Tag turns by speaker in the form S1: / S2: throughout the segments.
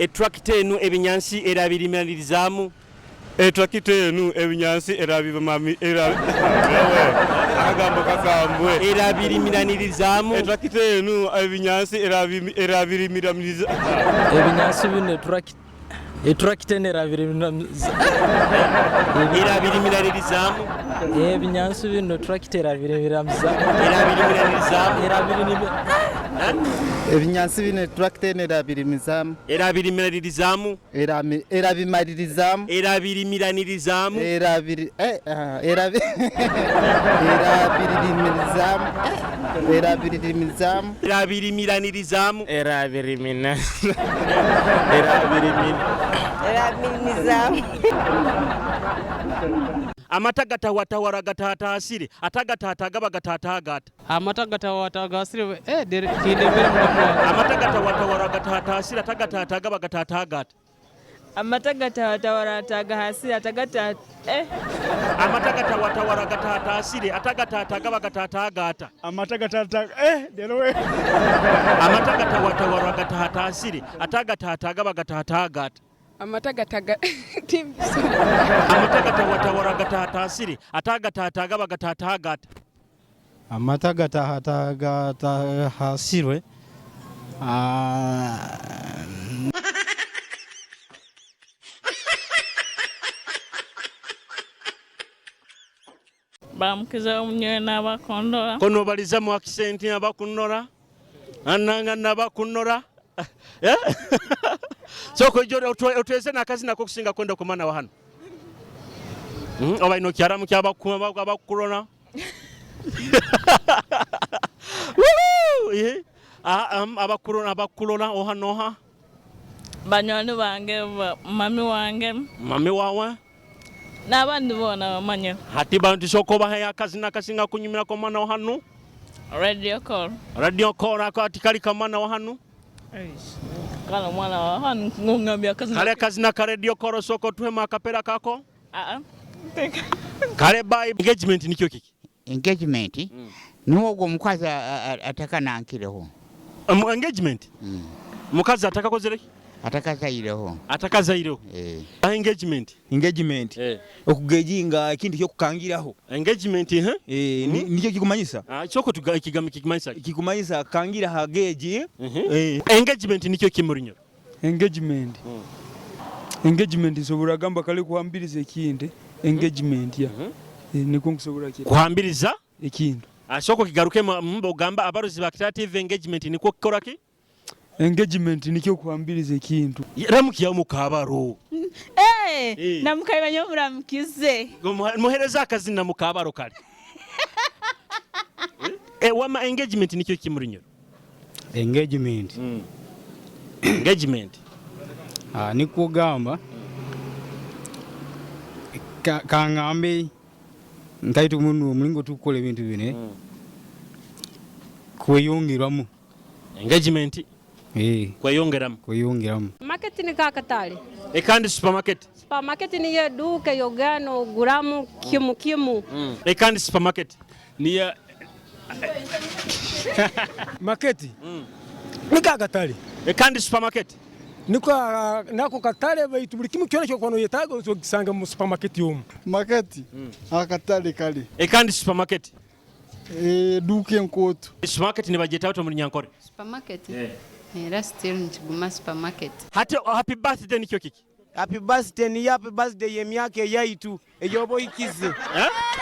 S1: Etrakita enu ebinyansi erabirimiranirizaamu.
S2: Etrakita enu ebinyansi erabimami era ewe akagambo kakambwe.
S1: Erabirimiraniririzaamu.
S2: Etrakita enu ebinyansi erabi erabirimiramiriza.
S3: Ebinyansi binu eturakita eturakita enu erabirimiraniza
S1: Erabirimiraniririzaamu.
S3: Ebinyansi binu turakita erabirimiraniza
S1: Erabirimiraniririzaamu.
S3: erabirimi
S4: Ebinyansi binu eturakita enu erabirimirizaamu.
S1: Erabirimiraniririzaamu.
S4: Erabimalirizamu.
S1: Erabirimiranirizamu.
S4: Erabiri eh erabi erabirimirizaamu erabirimirizaamu.
S1: Erabirimiranirizamu.
S5: Erabirimina erabirimina.
S6: Erabirimirizaamu.
S1: Amata gatahwatahwara gatahatasire, atagataata gaba gataataagata.
S7: Amata gatahwatahwara eh tindemere mukama wange.
S1: Amata gatahwatahwara gatahatasire, atagataata gaba gataataagata.
S8: Amata gatahwatahwara atagahasire atagata eh.
S1: Amata gatahwatahwara gatahatasire, atagataata gaba gataataagata.
S9: Amata gatata eh dero
S1: Amata gatahwatahwara gatahatasire, atagataata gaba gataataagata.
S10: Amata gataga timbisobola.
S1: Amata gatahwatahwara gatahatasire, atagataata gaba gataataagata.
S11: Amata gatahasirwe
S12: Baramukize omunywani n'abakundora.
S1: Konobaliza mu accent abakunora ananga nabakunora so kwejo otweze nakazina kokusinga kwenda kumana wa hano oba ino kyaramu kyabakurona abakurona abakurona oha noha
S12: Banywani bange, mami wange.
S1: Mami wawe
S12: n'abandi boona bamanyire.
S1: Hati bantu soko bahe akazina kasinga kunyumira ko mwana wa hanu.
S12: Radio call.
S1: Radio call ako ati kali kamwana wa hanu.
S12: Kala mwana wa hanu ngambia akazina.
S1: Kale kazina ka radio call soko tuhema akapera kako. Kale bye. Engagement nikyo kiki?
S13: Engagement niwo ogwo omukazi atakanankireho.
S1: Engagement? Mukazi atakakozere ki?
S13: Atakazaireho.
S1: Atakazaireho.
S13: Eh.
S1: Engagement.
S14: Engagement.
S1: Eh.
S14: Okugejinga ekintu kyokukangiraho.
S1: Engagement eh?
S14: Eh, nikyo kikumanyisa?
S1: Ah, kyoko tuga ekigamo kikumanyisa.
S14: Kikumanyisa kangira ha geji.
S1: Eh. Engagement nikyo kimurinyo.
S9: Engagement. Engagement nsobora gamba kale kuhambiriza ekindi engagement ya. Niko nkusobora kira.
S1: Kuhambiriza
S9: ekintu.
S1: Asoko kigaruke mbo ogamba abarozi ba Kitara TV engagement niko kikora ki?
S9: Engagement nikyo kuhambiriza ekintu.
S1: Ramukiya mukabaro.
S8: Eh, namukabira nyo muramukize.
S1: Muhereza akazina mukabaro kale. Wama engagement nikyo kimurinyo.
S11: Engagement.
S1: Engagement.
S11: Nikugamba kangambe nkaitu munu omulingo tukukola ebintu bino kweyongeramu.
S1: Engagement kweyongeramu.
S11: Kweyongeramu.
S15: Market ni kakatale.
S1: Ekandi supermarket.
S15: Supermarket niyo eduka yogana oguramu kimu kimu.
S1: Ekandi supermarket.
S5: Niya
S16: Market niko akatale.
S1: Ekandi supermarket.
S16: Niko nako katale baitu buli kimu kyona kyokuba noyetaaga ogisanga mu supermarket omu.
S17: Market akatale kale.
S1: Ekandi supermarket.
S17: Eduka enkooto.
S1: Supermarket nibagyeta bata omuri Nyankore?
S18: Supermarket? Era still nikiguma supermarket.
S1: Hati happy birthday nikyo kiki?
S19: Happy birthday niyo happy birthday y'emyaka eyaitu eyoba ohikize.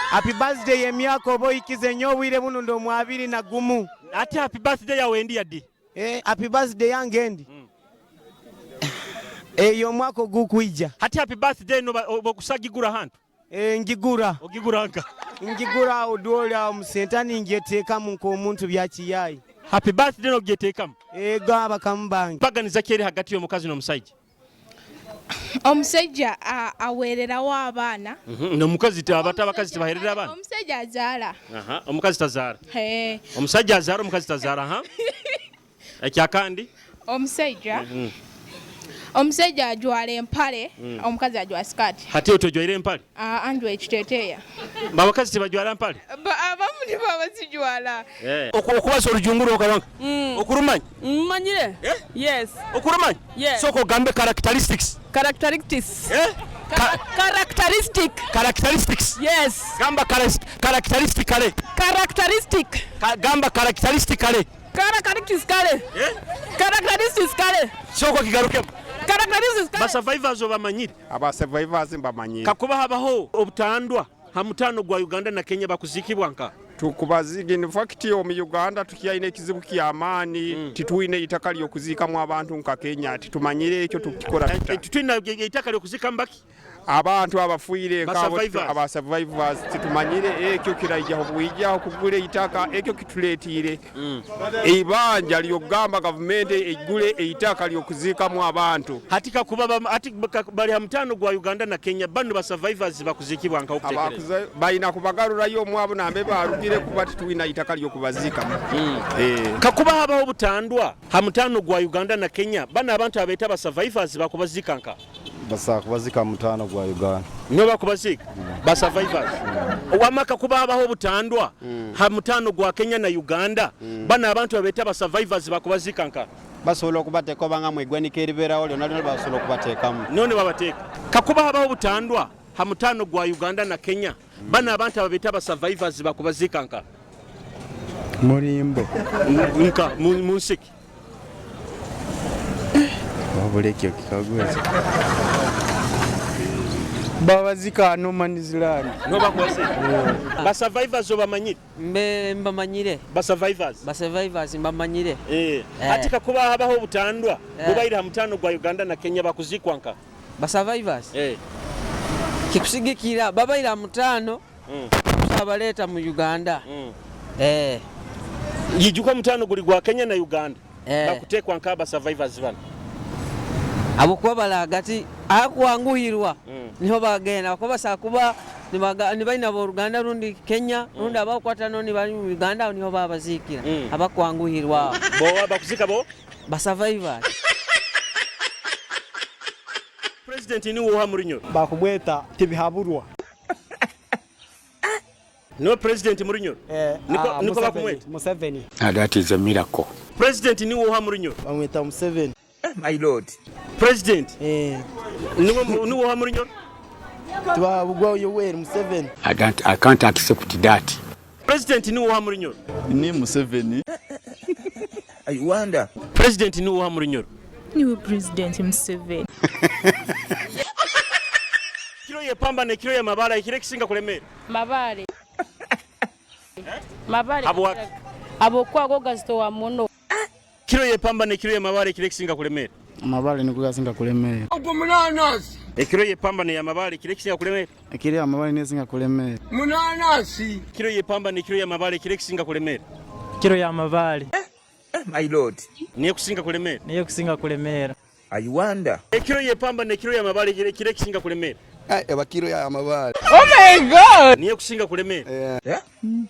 S19: Happy birthday y'emyaka oba ohikize nyowe obwire bunu ndi omu 21.
S1: Ati happy birthday yawe endi yadi?
S19: Happy birthday yange endi ey'omwaka ogukwija.
S1: Hati happy birthday no okusagigura hantu?
S19: Ngigura.
S1: Ogigura nka?
S19: Ngigura odwoli awo mu sentani ngyeteekamu nk'omuntu byakiyayi.
S1: Happy birthday nogyeteekamu?
S19: Ego abakamu bange.
S1: Baganiza ki eri hagati y'omukazi n'omusaija?
S10: Omusajja aweererawo abaana.
S1: N'omukazi abata abakazi tibaherera abaana?
S10: Omusajja azaala.
S1: Aha, omukazi tazaara. Omusajja azaara, omukazi tazaara. Aha. Ekyakandi?
S10: Omusajja Omusajja ajwala empale, omukazi ajwala sikaati.
S1: Hati otojwaire empale?
S10: Anjwa ekiteeteeya.
S1: Abakazi tebajwala mpale?
S10: Abamu nibo abazijwala.
S1: Okubaza olujungu lwokabanga okurumanya?
S8: Mmanyire. Yes.
S1: Okurumanya?
S8: Yes.
S1: Sooka ogambe characteristics.
S8: Characteristics.
S1: Eh?
S8: Characteristic.
S1: Characteristics.
S8: Yes.
S1: Gamba characteristically.
S8: Characteristic.
S1: Gamba characteristically.
S8: Characteristically.
S1: Eh?
S8: Characteristically.
S1: Sooka kigarukemu.
S8: Characteristics kale.
S1: Ba survivors obamanyire?
S5: Aba survivors mbamanyire.
S1: Kakuba habaho obutandwa ha mutaano gwa Uganda na Kenya bakuzikibwa nka?
S5: Tukubaziga in fact omu Uganda tukyaine ekizibu ky'amaani, titwine itaka ly'okuziikamu abantu nka Kenya, titumanyire ekyo tukikora tuta.
S1: Titwine itaka ly'okuziikamu baki?
S5: Abantu abafiire
S1: Ba
S5: nk'abo
S1: survivors.
S5: aba survivors titumanyire ekyo kiraijaho bwijaho kugura eitaka, ekyo kituleetiire eibanja ly'okugamba gavumenti eigule eitaka ly'okuziikamu abantu.
S1: Hati kakuba hati bali ha mutaano gwa Uganda na Kenya, bano ba survivors bakuzikibwa nka okutekereza.
S5: Balina kubagarurayo omwabo nambe barugire kuba titwina itaka ly'okubaziikamu.
S1: Kakuba habaho obutandwa ha mutaano gwa Uganda na Kenya, bano abantu abeeta ba survivors bakubazika nka?
S20: Basobola kubazika mu mutaano gwa Uganda.
S1: Nibo bakubaziika ba survivors. Wamma kakuba habaho obutandwa ha mutaano gwa Kenya na Uganda, bano abantu abeeta ba survivors bakubazika nka?
S21: Basobola okubateeka obanga mu igwanika eribeerawo lyonna lyonna basobola okubateekamu.
S1: None babateeka. Kakuba habaho obutandwa ha mutaano gwa Uganda na Kenya, bano abantu ababeeta ba survivors bakubazika nka?
S20: Mulimbo.
S1: Nka mu nsiki.
S20: Wabula ekyo kikaguzo.
S9: Babazika no man's land.
S1: No bakubaziika. Ba survivors obamanyire?
S22: Mbe mbamanyire.
S1: Ba survivors.
S22: Ba survivors mbamanyire.
S1: Ati kakuba habaho obutandwa bubaire ha mutaano gwa Uganda na Kenya bakuzikwa nka?
S22: Ba survivors. Kikusigikira babaire ha mutaano tusabaleeta mu Uganda.
S1: Yijuka mutaano guli gwa Kenya na Uganda. Bakuteekwa nka ba survivors bano.
S22: Abo kuba balaga ti akwanguhirwa niho bagenda kuba basobola kuba nibalina abooluganda rundi Kenya rundi abakwatano nibali mu Uganda aho niho babaziikira abakwanguhirwa aho.
S1: Bo bakuzika bo?
S22: Ba survivors.
S1: President ni woha Murinyo?
S23: Bakumweta tibihaburwa.
S1: No president Murinyo? Niko niko bakumweta?
S23: Museveni.
S24: That is a miracle.
S1: President ni woha Murinyo?
S23: Bamwita Museveni.
S1: My lord. President. Niwo niwo woha Murinyo?
S23: Tibahabugwa Yoweri Museveni.
S24: I can't accept that.
S1: President ni woha Murinyo?
S25: Ni Museveni.
S1: I wonder. President ni woha Murinyo?
S8: Niwe President Museveni.
S1: Kiro yepamba ne kiro ya mabala ikire kisinga kulemera.
S26: Mabale. Mabale.
S1: Abo
S26: Abokwago gazitowa muno.
S1: Kiro yepamba ne kiro ya mabala ikire kisinga kulemera.
S11: Amabale niko gasinga kulemera.
S1: Ogwo munanasi. Ekiro yepamba ne ya mabala ikire kisinga kulemera.
S11: Ekiro amabale nesinga kulemera.
S1: Munanasi. Kiro yepamba ne kiro ya mabala ikire kisinga kulemera.
S3: Kiro ya mabale.
S1: My lord. Niye kusinga kulemera.
S3: Niye kusinga kulemera.
S1: I wonder. Ekiro yepamba ne kiro ya mabala ikire kisinga kulemera.
S25: Eba kiro ya mabale.
S1: Oh my God. Niye kusinga kulemera.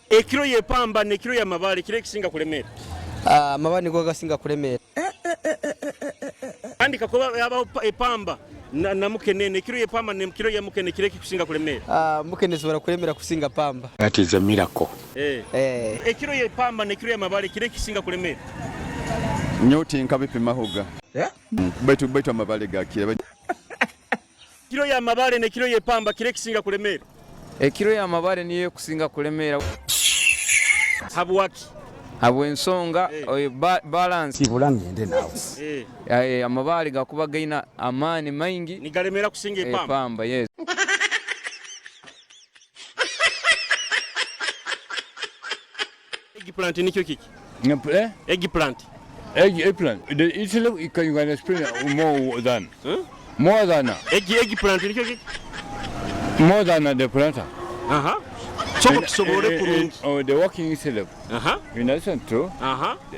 S1: Ekiro yepamba ne kiro ya mabala ikire kisinga kulemera.
S22: Amabale niko gasinga kulemera.
S1: Andika kuba yabaho epamba na mukene ne kiro yepamba ne kiro ya mukene kire kikusinga kulemera.
S22: Mukene sobola kulemera kusinga pamba.
S24: That is a miracle.
S1: Ekiro yepamba ne kiro ya mabale kire kisinga kulemera.
S25: Nyoti nkabipimahoga. Baitu amabale gakira.
S1: Kiro ya mabale ne kiro yepamba kire kisinga kulemera.
S27: Ekiro ya mabale niyo kusinga kulemera.
S1: Habwaki?
S27: Habw'ensonga balance.
S24: Kibula ngende nawe.
S27: Amabale gakuba gaina amaani maingi.
S1: Nigalemera kusinga epamba.
S27: Epamba, yes.
S1: Eggplant nikyo kiki? Eggplant.
S28: Eggplant. The Italy you can explain more than.
S1: Huh?
S28: More than.
S1: Eggplant nikyo kiki?
S28: More than the planter.
S1: Soko kisobole kurungi.
S28: Oh, the working itself. In addition to.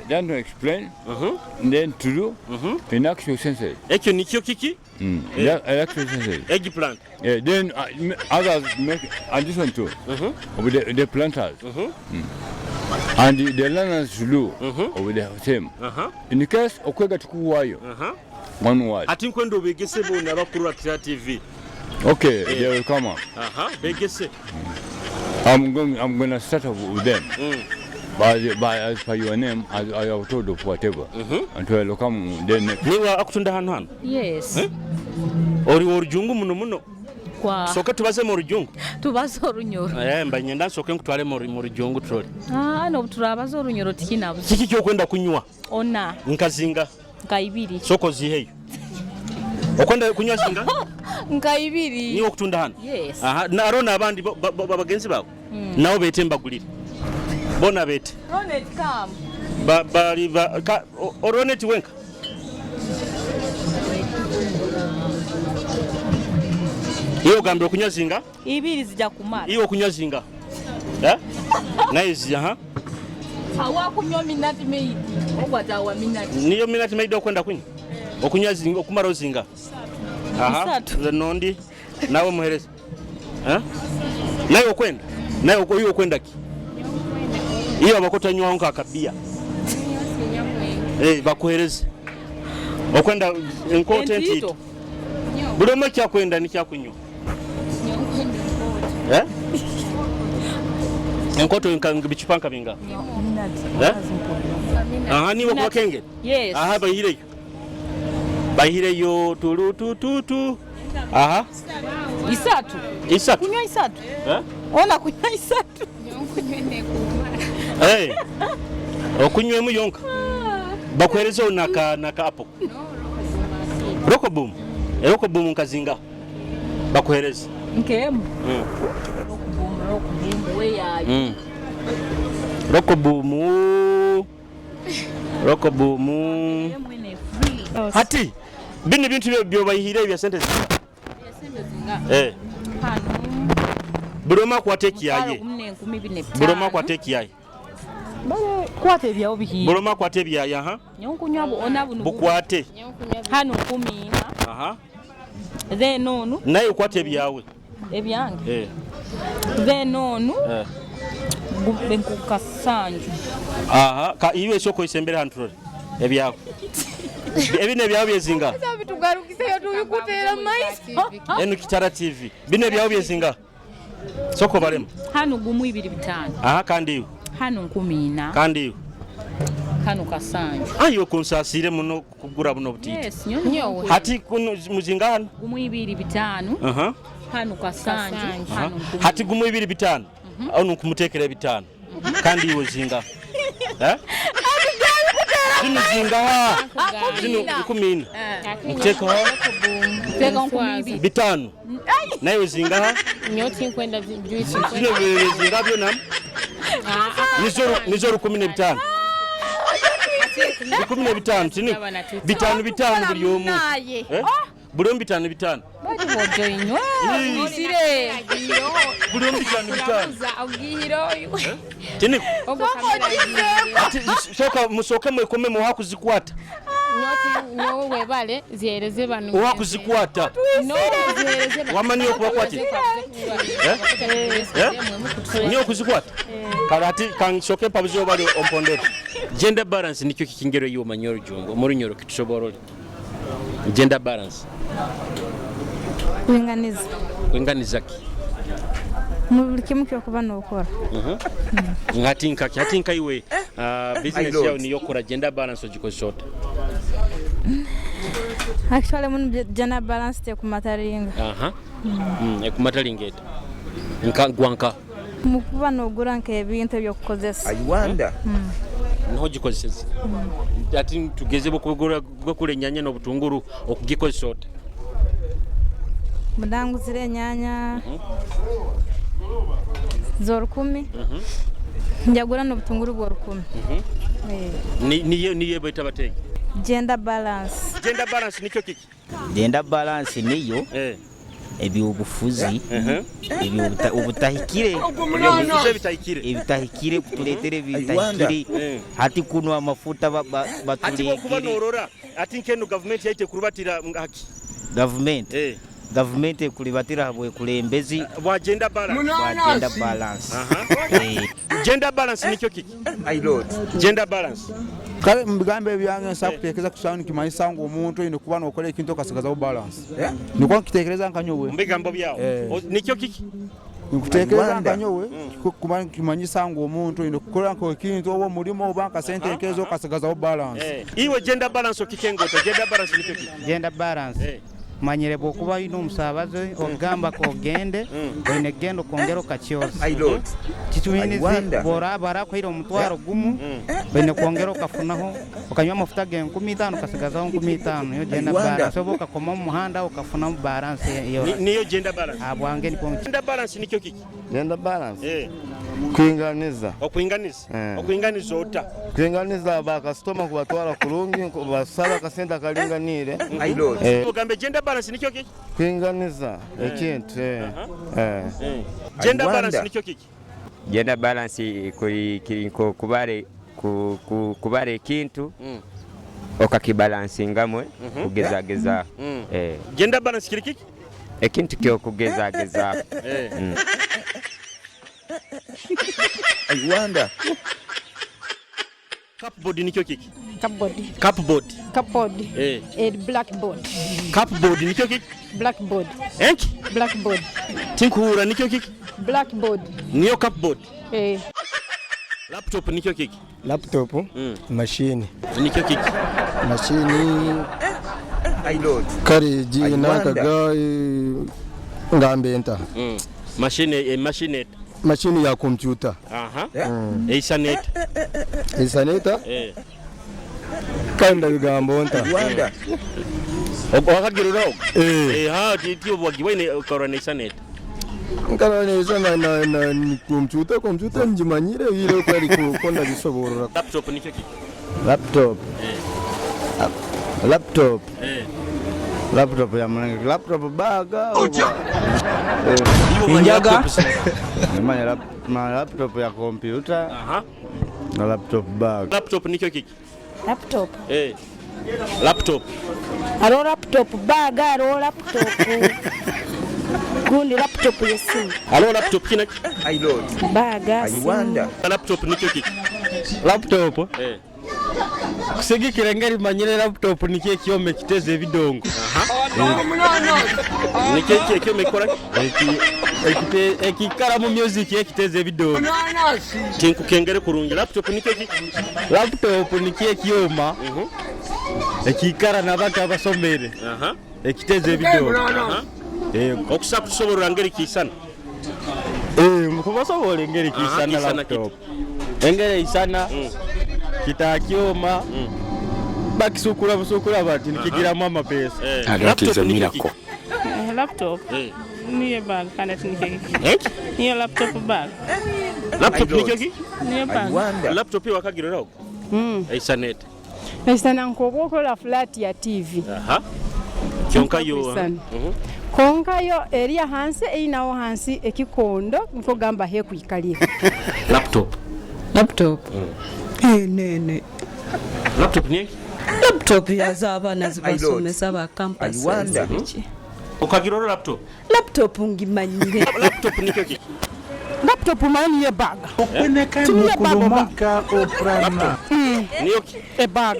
S28: Then to explain. Then to do. In actual sense.
S1: Ekyo nikyo kiki?
S28: Yeah, actual sense.
S1: Eggplant.
S28: Yeah, then others make addition to. Of the planters. And the learners to do of the same. In case okwega tukuwayo. One word.
S1: Ati nkwenda obegese boona abakurora Kitara TV.
S28: Okay, they will come up.
S1: Aha, begese.
S28: I'm going to start up with them. By as per your name, as I have told of whatever. Until I come then next.
S1: Niwe akutunda hano hano?
S26: Yes.
S1: Eh? Ori orujungu muno muno.
S26: Kwa
S1: Soka tubaze mu rujungu.
S26: tubaze orunyoro.
S1: Eh, mba nyenda nsoke nkutwale mu rujungu turole.
S26: Ah, no turabaze orunyoro tikinabuze.
S1: Kiki kyokwenda kunywa?
S26: Ona
S1: Nkazinga.
S26: nka ibiri.
S1: Soko ziheyo. Okwenda kunywa zinga?
S26: Nka ibiri.
S1: Niwe okutunda hano?
S26: Yes.
S1: Aha, na arona abandi bagenzi bawe. Nabo bete mbagulire. Bona bete.
S26: Ronet come.
S1: Ba bali ba ka, Oronet wenka. Iyo ogambye okunywa zinga?
S26: Ibiri zijja kumala.
S1: Iwe okunywa zinga? Eh? Naye zi aha.
S26: Hawakunywa minati maid. Ogwata wa minati.
S1: Niyo minati maid okwenda kunywa? Okunywa zinga okumara ozinga. Aha.
S26: Isatu.
S1: Nondi nawe muhereza. Eh? Naye okwenda? Naye iwe okwenda ki? Iyo abakotanywaho nk'akabia. Eh, bakuhereze. Okwenda enkoto entito. Buli omwe kyakwenda nikyakunywa. Eh? Enkoto bichupa nka binga. Eh? Aha, niwe kwa kenge.
S26: Yes.
S1: Aha, bahireyo. Bahireyo tulu tu tu tu. Aha.
S26: Isatu.
S1: Isatu.
S26: Kunywa isatu.
S1: Eh?
S26: Ona kunywa isatu.
S1: Eh. Okunywemu yonka. Bakuherezeho naka apo. Roko boom. Roko boom nkazinga. Bakuhereze.
S26: Nkemu. Roko boom we yayo.
S1: Roko boom. Roko boom. Hati bino bintu byobayihire bya sente zinga. Eh. Buli omu akwata ekiyaye. Buli omu akwata ekiyaye.
S26: Kwata ebyawo bihiye.
S1: Buli omu akwata ebyaye aha.
S26: Nyokunywa ona buno.
S1: Bukwate.
S26: Hano 14.
S1: Aha.
S26: Then onu.
S1: Naye okwata ebyawe.
S26: Ebyange.
S1: Eh.
S26: Then onu.
S1: Eh.
S26: Nkukasanju.
S1: Aha, ka iwe soko isembere hantu ebyawe. Ebino ebyawe byezinga.
S10: Bitugarukiseyo tubikuteera maiso.
S1: Eno Kitara TV. Bino ebyawe byezinga. Soko balemu.
S26: Hano gumu 25.
S1: Aha, kandi iwe.
S26: Hano 14.
S1: Kandi iwe.
S26: Hano kasanju.
S1: Ayo kunsasire muno kugura buno butiti.
S26: Yes, nyowe.
S1: Hati kuno muzinga hano.
S26: Gumu 25.
S1: Aha.
S26: Hano kasanju. Hano.
S1: Hati gumu 25. Ono kumutekera 5. Kandi iwe zinga. Eh? Zino zinga. Zino 14. Muteka 5. Naye zinga.
S2: Nyoti nkwenda juice.
S1: Zino zinga byona. Nizo 15. 15 tini. 5 5 buli omu. Buli omu 5 5.
S26: Bali bojoinywa. Isire.
S1: Buli omu 5 5. Tini. Soka musoke mwekome muha kuzikwata.
S2: Nyowe webale zihereze bano.
S1: Owa kuzikwata.
S2: No, zihereze bano.
S1: Wamani okubakwata. Eh? Niyo kuzikwata. Kale ati kansoke pabuzo bali ompondere. Gender balance nikyo kikingero yo manyoro jungo muri nyoro kitusoborole. Gender balance.
S10: Kuringaniza.
S1: Kuringaniza ki?
S10: Mu buli kimu kyokuba n'okora.
S1: Ngatinka ki hatinka iwe business yawe niyo kora gender balance ogikozesa ota?
S10: Actually mun gender balance tekumataringa.
S1: Aha. Ekumataringa eta. Nka gwanka.
S10: Mukuba n'ogura nk'ebintu ebyokukozesa.
S1: I wonder. Niho gikozeseza. Ati tugeze bokugura gokula enyanya n'obutunguru okugikozesa ota?
S10: Mudanguzire enyanya z'orukumi. Njagura n'obutunguru bw'orukumi.
S1: Niye niye baita batege.
S10: Gender balance.
S1: Gender balance nikyo kiki?
S4: Gender balance niyo ebyobufuzi obutahikire ebitahikire kutuleetera ebitahikire hati kuno amafuta
S1: batuleekere norora ati nkeno gavumenti yaite kurubatira haki
S4: gavumenti gavumenti ekulibatira habwekulembezi
S1: bwa gender balance.
S4: Bwa gender balance.
S1: Gender balance nikyo kiki?
S5: My lord.
S1: Gender balance.
S6: Kale mu bigambo ebyange nsobola kutekereza kusobola nikimanyisa ngu omuntu oine kuba nokora ekintu okasigazaho balance. Nikwo nkitekereza nka nyowe.
S1: Mu bigambo byawe. Nikyo kiki?
S6: Nkutekereza nka nyowe kuba nikimanyisa ngu omuntu oine kukora nk'ekintu oba omurimo oba nka sente nkezo okasigazaho balance.
S1: Iwe gender balance okikenga ota? Gender balance nikyo kiki?
S4: Gender balance. Manyire bwokuba oine omusabazi ogamba kogende oine kugenda okongera okakyoza. Kituminizi bworaba barakuhaire omutwaro gumu oine kwongera okafunaho okanywa amafuta ge 5000 okasigazaho 5000, niyo gender balance, oba okakoma omu muhanda okafunamu balance eyo.
S1: Niyo gender balance.
S4: Habwange nikwo.
S1: Gender balance nikyo kiki?
S20: Gender balance. Kwinganiza.
S1: Okuinganiza. Okuinganiza ota?
S20: Kwinganiza bakasitoma, kubatwara kurungi, basaba akasente akalinganiire.
S1: Ogambe gender balance nikyo kiki?
S20: Kwinganiza ekintu.
S1: Gender balance nikyo kiki?
S7: Gender balance kuri kiri nko kubare kubara ekintu okakibalansingamwe kugezageza.
S1: Gender balance kiri kiki?
S7: Ekintu kyokugezageza.
S25: I wonder.
S1: Cupboard nikyo kiki?
S12: Cupboard.
S1: Cupboard.
S12: Cupboard. Blackboard.
S1: Cupboard nikyo kiki?
S12: Blackboard.
S1: Enki?
S12: Blackboard.
S1: Tinkuhura, nikyo kiki?
S12: Blackboard.
S1: Niyo cupboard.
S12: Eh.
S1: Laptop nikyo kiki?
S13: Laptop, mashini.
S1: Nikyo kiki?
S13: Mashini kare gi nankaga ngambe nta.
S1: Mashine, mashine eta.
S13: Mashini ya kompyuta.
S1: Aha. Eisana eta?
S13: Eisaneta. Kandi ndabigambo nta.
S1: Wakagiruraho? Ha, ti obwagi ukarora neisana eta.
S13: Nkarora na ni kompyuta, kompyuta ngimanyire ire ko ariko ko ndabisoborora.
S1: Laptop nikyo kiki?
S20: Laptop. Laptop. Laptop ya mlango. Laptop baga.
S1: Injaga.
S20: Manya laptop ya kompyuta. Na laptop bag.
S1: Laptop nikyo kiki?
S12: Laptop.
S1: Laptop.
S12: Hariho laptop bag, hariho laptop gundi, laptop yesimu.
S1: Halo, laptop kina?
S12: Bag, simu.
S1: Laptop nikyo kiki?
S3: Laptop. Kusigikira ngeri manyire, laptop nikyo ekyoma ekiteza ebidongo.
S1: Nikyo eki ekyoma ekikora?
S3: Ekikara mu music, ekiteza ebidongo.
S1: Tinkukengere kurungi. Laptop nikyo kiki?
S3: Laptop nikyo ekyoma ekikara n'abantu abasomere, ekiteza ebidongo. Yego.
S1: Okusa kusoborora ngeri kiisana.
S3: Kubasobola engeri kisana.
S1: Kisana.
S3: Laptop engeri eisana kitakyoma bakisukura busukura bati nikigiramu amapesa.
S24: That is a miracle.
S8: Laptop. Niyo bag kandi ati nikyo kiki?
S1: Enki?
S8: Niyo laptop bag.
S1: Laptop nikyo kiki?
S8: Niyo bag.
S1: Laptop wakagiruraho? Eisana eta?
S12: Esana nkoba okola flat ya TV.
S1: Aha, kyonka yo.
S12: Isana. Konka yo eri ahansi einaho hansi ekikondo nkogamba hekwikalira.
S1: Laptop.
S14: Laptop. Nene.
S1: Laptop ni enki?
S14: Laptop yaza abaana zibasomesa ba campus. Biki?
S1: Ukagirora laptop?
S14: Laptop ngimanyire.
S1: Laptop nikyo kiki?
S8: Laptop manyi ye bag. Tumia bag oba.
S1: Niyo ki?
S8: E bag.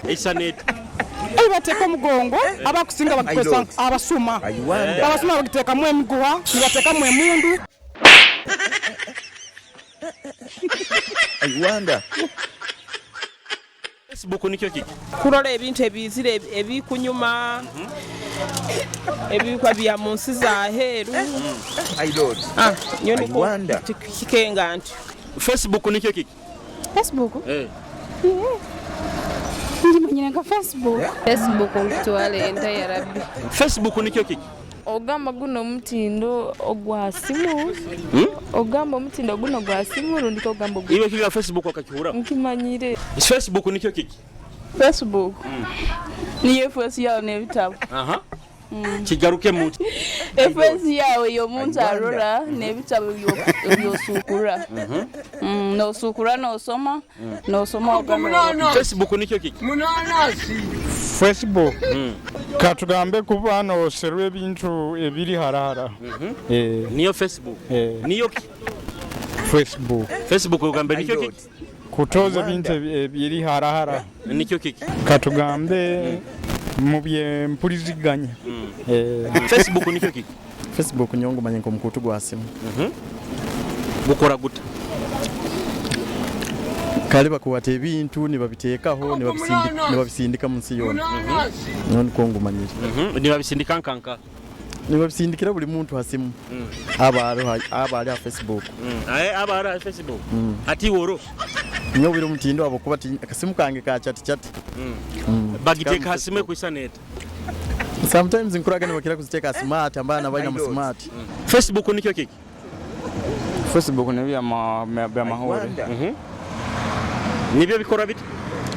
S1: Eisana eta?
S8: Eyi bateeka omugongo, abakusinga bagikozesa abasuma. Abasuma bagiteekamu emiguha, nibateekamu emundu.
S25: I wonder.
S1: Facebook nikyo kiki?
S8: Kurola ebintu ebizire ebikunyuma, ebikwa bya mu nsi zaheeru. Ah, nyo niko kikenga nti.
S1: Facebook nikyo kiki?
S12: Facebook? Ngimanyire nka Facebook.
S2: Facebook nkitwale enta ya rabbi.
S1: Facebook nikyo kiki?
S2: Ogamba guno omutindo ogwa simu? Ogamba omutindo guno gwa simu rundi kogamba
S1: Iwe kiga Facebook wakakihura?
S2: Nkimanyire.
S1: Facebook nikyo kiki?
S8: Facebook niyo efesi yawe n'ebitabo.
S1: Aha. Kigaruke mu.
S8: Efesi yawe y'omuntu arora n'ebitabo ebyosukura. Nosukura nosoma, nosoma ogamba.
S1: Facebook nikyo kiki?
S15: Facebook katugambe kuba noserwa ebintu ebiri harahara.
S1: Niyo Facebook. Niyo ki?
S15: Facebook.
S1: Facebook ogambe nikyo kiki?
S15: Kutoza ebintu ebiri harahara.
S1: Nikyo kiki?
S15: Katugambe mu byempuliziganya.
S1: Facebook nikyo kiki?
S9: Facebook nyowe ngumanye nk'omukutu gwa simu.
S1: Gukora guta?
S9: Kale bakwata ebintu nibabiteekaho nibabisindika mu nsi yoona. Nyowe nikwo ngumanyire.
S1: Nibabisindika nkanka?
S9: Nibabisindikira buli muntu ha simu aba aba ali ha Facebook.
S1: Aba ali ha Facebook. Hati iwe oroho?
S9: Nyowe biro mutindo habwokuba akasimu kange ka chati chati.
S1: Bagiteeka ha simu ekwisana eta?
S9: Sometimes nkuraga nibakira kuziteeka ha smart abaana baina mu smart.
S1: Facebook nikyo kiki?
S27: Facebook nibyo byamahuri.
S1: Nibyo bikora bita?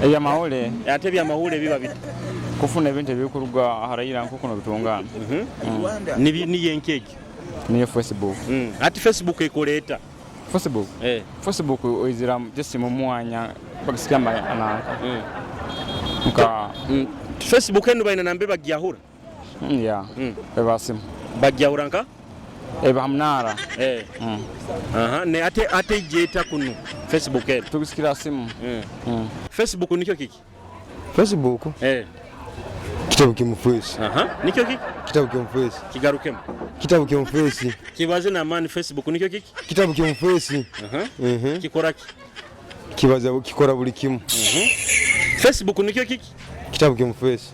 S27: Ebyamahuri.
S1: Ate ebyamahuri biba bita?
S27: Kufuna ebintu ebikuruga haraira nkoku nobitungana.
S1: Niyo enki egyo?
S27: Niyo Facebook.
S1: Ati Facebook ekora eta?
S27: Facebook? Facebook oizira just mu mwanya bagisikamba nanka. Nka
S1: Facebook enu baina nambe bagyahura?
S27: Yeah. Eba simu.
S1: Bagyahura nka?
S27: Eba hamunara.
S1: Aha, ne ate ate ijeta kunu Facebook enu.
S27: Tugisikira simu.
S1: Facebook nikyo kiki?
S13: Facebook? Kitabu kimufesi.
S1: Aha, nikyo kiki?
S13: Kitabu kimufesi.
S1: Kigarukemu.
S13: Kitabu kimufesi.
S1: Kibaze na mani Facebook nikyo kiki?
S13: Kitabu kimufesi.
S1: Aha. Kikora ki?
S13: Kibaza kikora buli kimu.
S1: Facebook nikyo kiki?
S13: Kitabu kimufesi.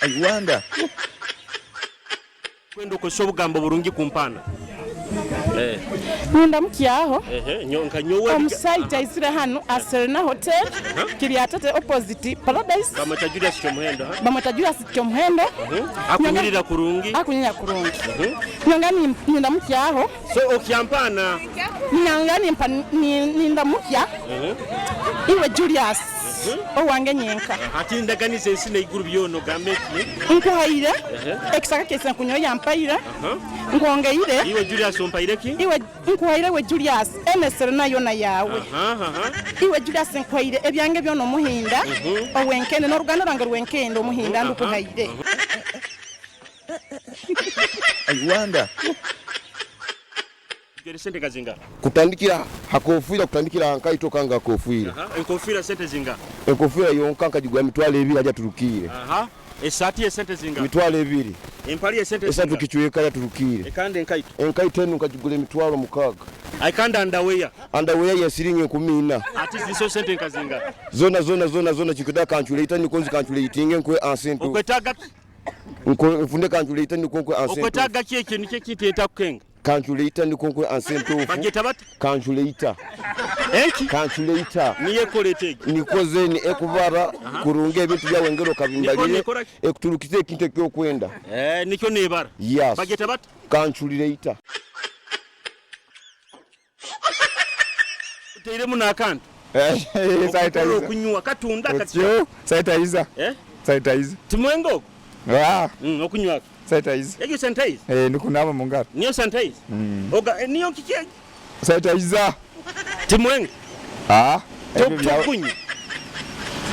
S25: I wonder.
S1: Kwenda okozesa obugambo burungi kumpana.
S8: Nindamukyaho.
S1: Nka nyowe
S8: omusaija aizire hanu a Serena Hotel Kiryatete opposite Paradise.
S1: Bamweta Julius Kyomuhendo.
S8: Bamweta Julius Kyomuhendo.
S1: Akunyirira kurungi.
S8: Akunyirira kurungi. Nyanga nindamukyaho.
S1: So okyampana.
S8: Nyanga nimpa nindamukya. Iwe Julius owange nyenka.
S1: Ati ndaganiza ensi n'eiguru byona ogambe ki?
S8: Nkuhaire ekisaka kyese nkunyoya yampaire. Nkwongeire.
S1: Iwe Julius ompaire ki?
S8: Iwe nkuhaire we Julius ene Serena yona yawe. Iwe Julius nkuhaire ebyange byona omuhinda owenkende n'oruganda rwange rwenkende omuhinda ndukuhaire.
S25: I wonder.
S1: Sente kazinga.
S11: Kutandikira hakofira kutandikira nkaito kanga kofira.
S1: Enkofira sente zinga.
S11: Enkofira yonka nkajigwa mitwalo ebiri aja turukire.
S1: Esati esente zinga.
S11: Mitwalo ebiri.
S1: Empali esente
S11: zinga. Esatu kichweka ya turukire.
S1: Ekande enkaito.
S11: Enkaito enu nkajigula emitwalo 6.
S1: Aikanda underwear.
S11: Underwear ya siringi 14.
S1: Ati ziso sente nkazinga.
S11: Zona zona zona zona chikuda kanchuleita nikonzi kanchuleitinge nkwe ansento.
S1: Okwetaga
S11: nfunde kanchuleita niko ansento.
S1: Okwetaga ki ekyo nikyo kiteta kukenga.
S11: Kanchuleita niko nkwe ansento.
S1: Bageta bata?
S11: Kanchuleita.
S1: Enki?
S11: Kanchuleita.
S1: Niye koletege.
S11: Nikoze ni ekubara kurunga ebintu byawe ngero kabimbalire ekuturukize ekintu ekyokwenda.
S1: Nikyo nebara.
S11: Yes.
S1: Bageta bata?
S11: Kanchuleita.
S1: Teiremu nakantu.
S15: Sanitizer.
S1: Okunywa katunda
S15: katyo. Sanitizer. Sanitizer.
S1: Timwengo?
S15: Ah.
S1: Okunywa.
S15: Sanitizer.
S1: Ekyo sanitizer?
S15: Ndikunaba mu ngaro.
S1: Niyo sanitizer? Oga niyo kiki?
S15: Sanitizer.
S1: Timwengo?
S15: Ah.
S1: Tokunywa.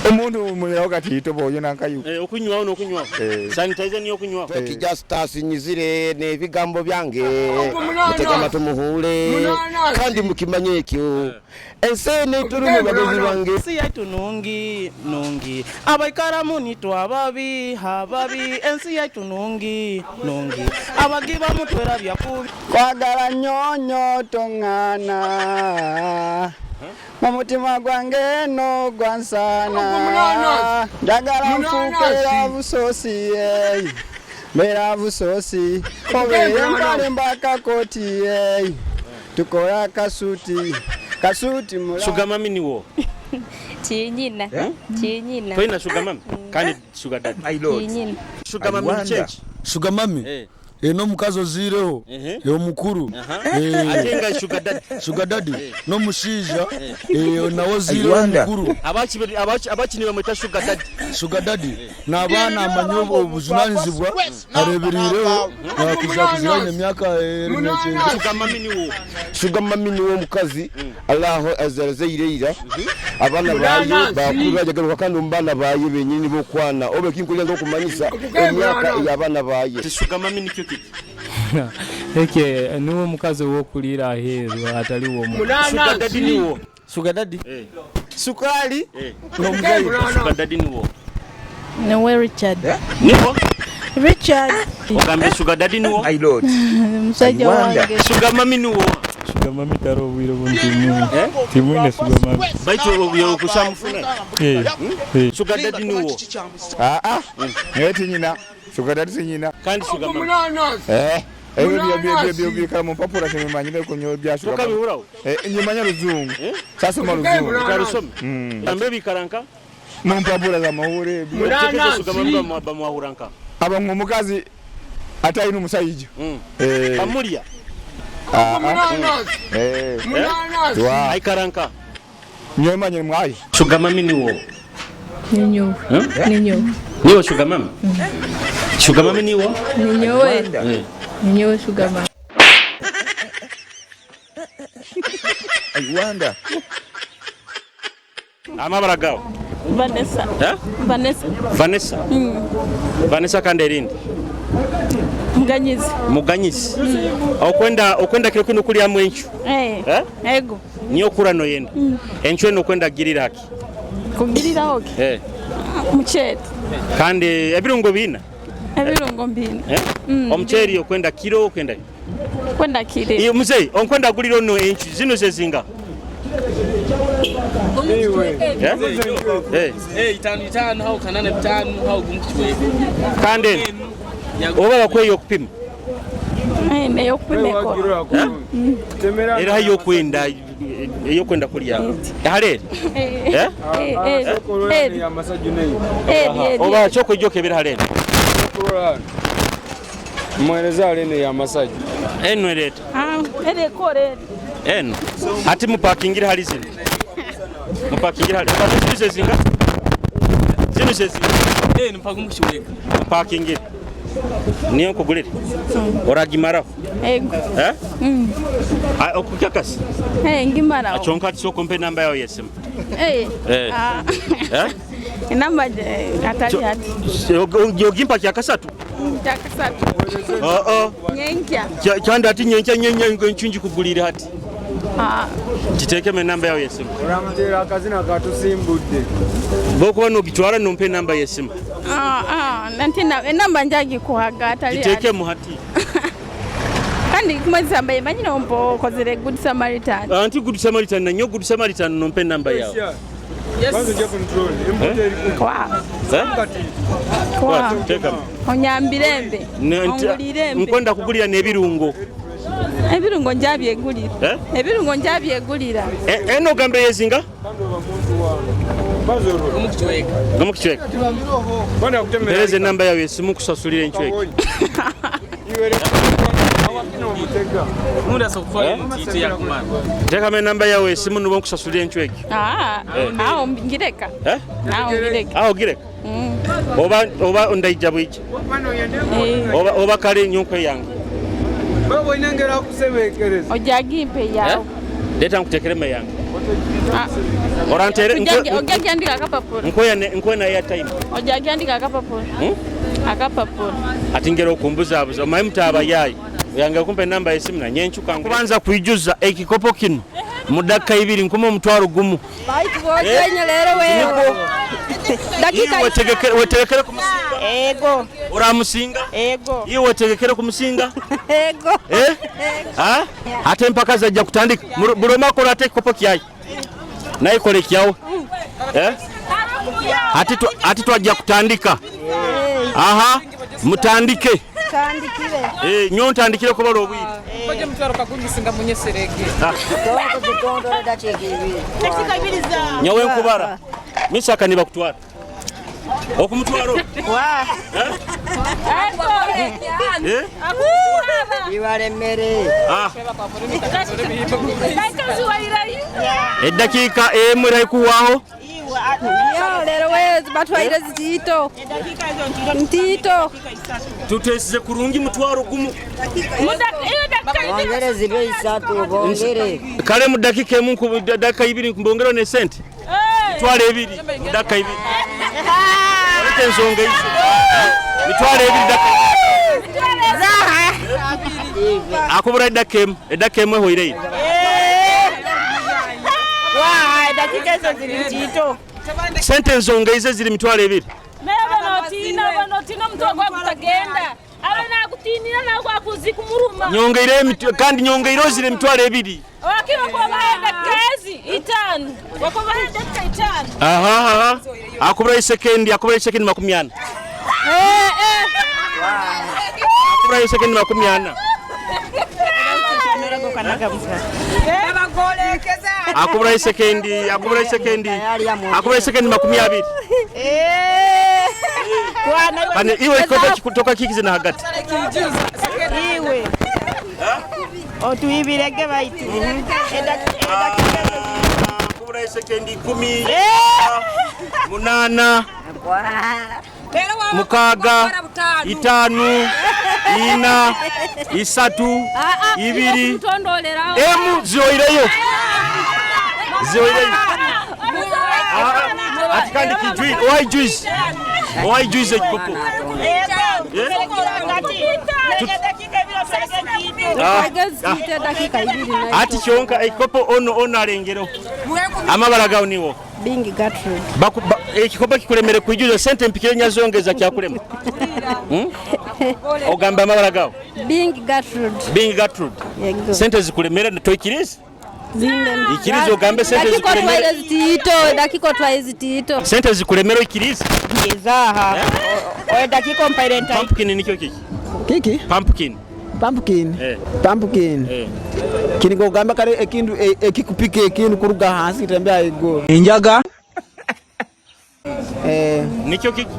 S15: Omuntu muyiraho katito boyo nankayu.
S1: Okunywa ono okunywa. Sanitizer niyo okunywa.
S11: Kijasta sinyizire n'ebigambo byange. Mutega tumuhule kandi mukimanye ekyo. Ensi n'etuli bagenzi bange.
S8: Ensi yaitu nungi nungi. Abaikaramu nitwa babi ababi. Ensi yaitu nungi nungi. Abagiba mutwera byakubi.
S16: Kwagala nyonyo tongana. Mu mutima gwange no gwansana. Njagala nfuukira busosi mbeera busosi. Obeere mpale mbaka kooti tukola kasuti kasuti mula.
S1: Sugar mami niwo.
S2: Tinyina. Tinyina.
S1: Toyina sugar mami? Kandi sugar daddy.
S2: Tinyina.
S1: Sugar mami change.
S17: Sugar mami? N'omukazi oziireho omukuru
S1: ate nga sugar daddy.
S17: Sugar daddy n'omushaija nawe oziireho omukuru.
S1: Abakini bamweta sugar daddy.
S17: Sugar daddy n'abaana amanye obujunanizibwa areeberiireho kuza kuzirana emyaka eri.
S1: Sugar mami niwo.
S11: Sugar mami niwo omukazi alaho azarazeire abaana baye bakuru bajagaruka kandi omu baana baye benyini bokwana obe kinkulya ngokumanyisa emyaka ey'abaana baye.
S1: Sugar mami nikyo kiki?
S10: Eke niwe omukazi ow'okuliira aheeru atali womu.
S1: Sugar daddy niwo.
S3: Sugar daddy?
S1: Sukali.
S3: N'omugayo.
S1: Sugar daddy niwo.
S18: Niwe Richard.
S1: Niwo?
S18: Richard.
S1: Ogambe sugar daddy niwo?
S25: My lord.
S18: Musajja wange.
S1: Sugar mami niwo.
S10: Sugar mami tari obwire obundi timwine. Timwine sugar mami.
S1: Baitu okusamufuna.
S10: Eh. Eh.
S1: Sugar daddy niwo.
S6: Ah ah. Naye tinyina. Sugar daddy tinyina.
S1: Kandi sugar mami.
S6: Eh. Ebyo byo byo bikala mu mpapula kimimanyire kunyo bya sugar.
S1: Tukabihuraho?
S6: Eh, nyimanya luzungu. Sasoma luzungu.
S1: Ukarusoma? Ambe bikaranka?
S6: Mu mpapula za mawure.
S1: Okutegeeza sugar mami bamwahuranka.
S6: Aba omukazi atalina omusajja. Eh.
S1: Bamulya.
S6: Ah, ah. Eh. Wa.
S1: Aikaranka.
S6: Nyemanye mwayi.
S1: Sugar mami niwo.
S2: Ninyowe. Ninyowe.
S1: Niwo sugar mami? Sugar mami niwo?
S2: Ninyowe.
S1: Eh.
S2: Ninyowe sugar mami.
S25: I wonder.
S1: Amabara gawe.
S8: Vanessa.
S1: Eh?
S8: Vanessa.
S1: Vanessa. Vanessa kandi erindi.
S8: Muganyizi.
S1: Muganyisi. Okwenda okwenda kiro kino kulyamu encu.
S8: Eh.
S1: Eh?
S8: Ego.
S1: Niyo kura noyenda. Encu eno okwenda girira haki.
S8: Kugiriraho ki?
S1: Eh.
S8: Muceeri.
S1: Kandi ebirungo bina.
S8: Ebirungo mbina.
S1: Eh? Omuceeri okwenda kiro okwenda.
S8: Kwenda kire.
S1: Iyo mzee, onkwenda gulira ono encu zino zezinga. Eh?
S19: Eh, itano itano hau kanana bitano hau gumu kichweka.
S1: Kandi eno oba bakweyo okupima.
S8: Eh, neyo kupima ekora.
S1: Era hayo okwenda eyokwenda kulya. Hale.
S8: Eh.
S1: Eh?
S8: Eh. Eh. Eh.
S1: Oba kyokwijja okebera hale.
S5: Mwereza alene ya masajja.
S1: Eno ereeta.
S8: Ah, ere ekora ere.
S1: Eno. Ate mupakingira hali zino. Mupakingira hali. Zino zezinga. Zino zezinga.
S19: Eh, mpaka gumu kichweka.
S1: Mupakingira. Niyo nkugulire. Oragimaraho.
S8: Ego.
S1: Eh? Ah, Okukyakasi.
S8: Eh, ngimaraho.
S1: Akyonka ati sooka ompe enamba yawe y'essimu.
S8: Eh.
S1: Eh.
S8: Ah.
S1: Eh?
S8: Enamba atali hati.
S1: Ogimpa kyakasatu.
S8: Kyakasatu.
S1: Oo.
S8: Nyenkya.
S1: Kyandi ati nyenkya nyenkya encu ngikugulire hati.
S8: Ah.
S1: Kiteekemu enamba yawe y'essimu.
S5: Oramutera akazina katusimbudde.
S1: Bw'okuba n'ogitwala nompa enamba y'essimu.
S8: Ah, ah, nanti enamba njagikuhaga atali hati.
S1: Giteekemu hati.
S8: Kandi kumazisa mbaye manyine ompo okozere good Samaritan.
S1: Anti good Samaritan nanyo good Samaritan nompa enamba yawe.
S8: Kwa.
S1: Eh?
S8: Kwa.
S1: Teekamu.
S8: Onyambire mbe. Ongulire mbe.
S1: Nkwenda kugulira n'ebirungo.
S8: Ebirungo njabyegulira.
S1: Eh?
S8: Ebirungo njabyegulira.
S1: Eno ogambe yezinga? Gumu kichweka. Mpereza enamba yawe y'essimu nkusasulira encu egi.
S19: Munda sokufanya mtiti ya kumara.
S1: Teekamu enamba yawe y'essimu nubo nkusasulira encu egi.
S8: Ah,
S1: Eh.
S8: awo ngireka.
S1: Eh?
S8: Awo ngireka.
S1: Awo gireka. Oba oba ndaija bwija.
S8: Eh.
S1: Oba oba kale nyonkwe yange.
S5: Baba olina engeri akusebeekereza.
S8: Ojagimpe yawe.
S1: Leeta nkuteekeremu eyange.
S8: Ah.
S1: Orantere
S8: Ojagyandika akapapula.
S1: nkoya nkoya naye ya time.
S8: Ojagyandika akapapula.
S1: Hmm?
S8: Akapapula.
S1: Ati ngera okumbuzaabuza omanyi mutaabayaayi yange kumpa enamba y'essimu nanye ncuka kubanza kwijuza ekikopo kino mu dakika ibiri nkuma omutwalo gumu.
S12: Baitu bwogenye leero wewe. Dakika
S1: Iwe wetegekere kumusinga.
S8: Ego.
S1: Oramusinga?
S8: Ego.
S1: Iwe wetegekere kumusinga?
S12: Ego.
S1: Eh? Ha? Ate empaka zajja kutandika. Buli omu akola ate ekikopo kyayi. Naye kola ekyawe. Eh? Ate twajja kutandika. Aha, mutandike.
S12: Tandikire.
S1: Eh, nyo ntandikire kubala obwire.
S21: Koje mutwaro kagungisinga munyeserege.
S1: Ah.
S12: Dakika
S8: ibiri za.
S1: Nyowe nkubara. Misaka nibakutwara. Okumutwaro.
S12: Wa.
S1: Eh?
S16: Ibaremere.
S1: Ah. Eddakiika emu eraikuwaaho.
S12: Yo leero wewe batwaire zitito. Ntito.
S1: Tuteesize kurungi mutwaro gumu.
S16: Bongere zibe isatu bongere.
S1: Kale mu dakika emu dakika ibiri mbongero ne sente. Mitwalo ebiri mu dakika ibiri. Olete ensonga ezo. Mitwalo ebiri dakika.
S12: Zaha.
S1: Akubura edakika emu, edakika emu ehweireyo.
S8: Wa, edakika ezo ziri ntito.
S1: Sente nzongeize ziri 20,000.
S4: Naye banotiina banotiina omutwe gwa gutagenda abe nagutinira nawe gwakuzi kumuruma.
S1: Nyongeire kandi nyongeire ozire 20,000.
S4: Wakiwa kwa dakika ezi 5 wakubaha dakika 5.
S1: Aha aha. Akubura isekendi, akubura isekendi 40. Akubura isekendi 40. Akubura isekendi, akubura isekendi. Akubura isekendi 20. Bane iwe ikopa kutoka kikize na hagati.
S8: Iwe. Otuibirege baitu.
S1: Akubura isekendi 10. 8. 6, 5, 4, 3, 2, emu zioireyo. Zioireyo. Ati kandi kijui, owai juice. Owai juice ekikopo. Ati kyonka ekikopo ono ono alengero. Amabara gawo niwo.
S12: Bingi Gertrude.
S1: Ekikopo kikulemere kuijuza sente mpikire nyazongeza kyakulema. Ogamba amabara gawo.
S12: Bingi Gertrude.
S1: Bingi Gertrude.
S12: Yego.
S1: Sente zikulemere toikiriza? Ikiriza ogambe sente zikulemere.
S12: Dakika twaile zitiito.
S1: Sente zikulemere ikiriza?
S8: Ngezaha. Oye dakika mpaire ntai.
S1: Pumpkin nikyo kiki?
S7: Kiki?
S1: Pumpkin.
S7: Pumpkin. Pumpkin. Kini gogamba kale ekindu ekikupika ekindu kuruga hansi kitembea iguru.
S20: Enjaga.
S1: Nikyo kiki?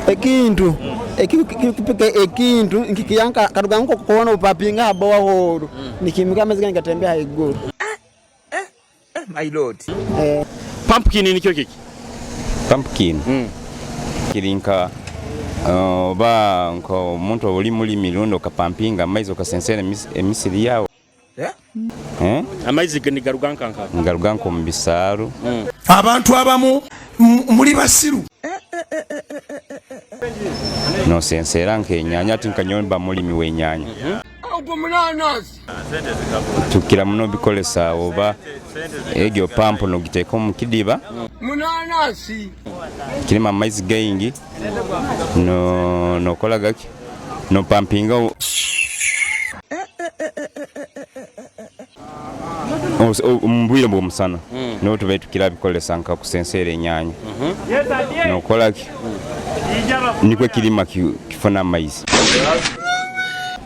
S7: Ekintu ekikupika ekintu nkikiyanka karuga nko kuona upapinga habowa horu. Nikimika amezi ngatembea iguru.
S25: My lord.
S1: Pumpkin nikyo kiki?
S27: Pumpkin. Kirinka oba nko omuntu oli mulimi lundo okapampinga amaizi okasensera emisiri yawe.
S1: Amaizi nigaruga nkanka.
S27: Ngaruga nko mu bisaaru.
S22: Abantu abamu muli basiru.
S27: Nosensera nk'enyaanya ati nkanyomba mulimi w'enyaanya. Tukira muno bikolesa oba egyo pampu nogiteeka omu kidiba. Kirima amaizi gaingi no nokola gaki no pampinga omu bwire bw'omusana niho tubaire tukira bikolesa nka kusensera enyaanya. Nokola ki nikwo kirima kifuna amaizi.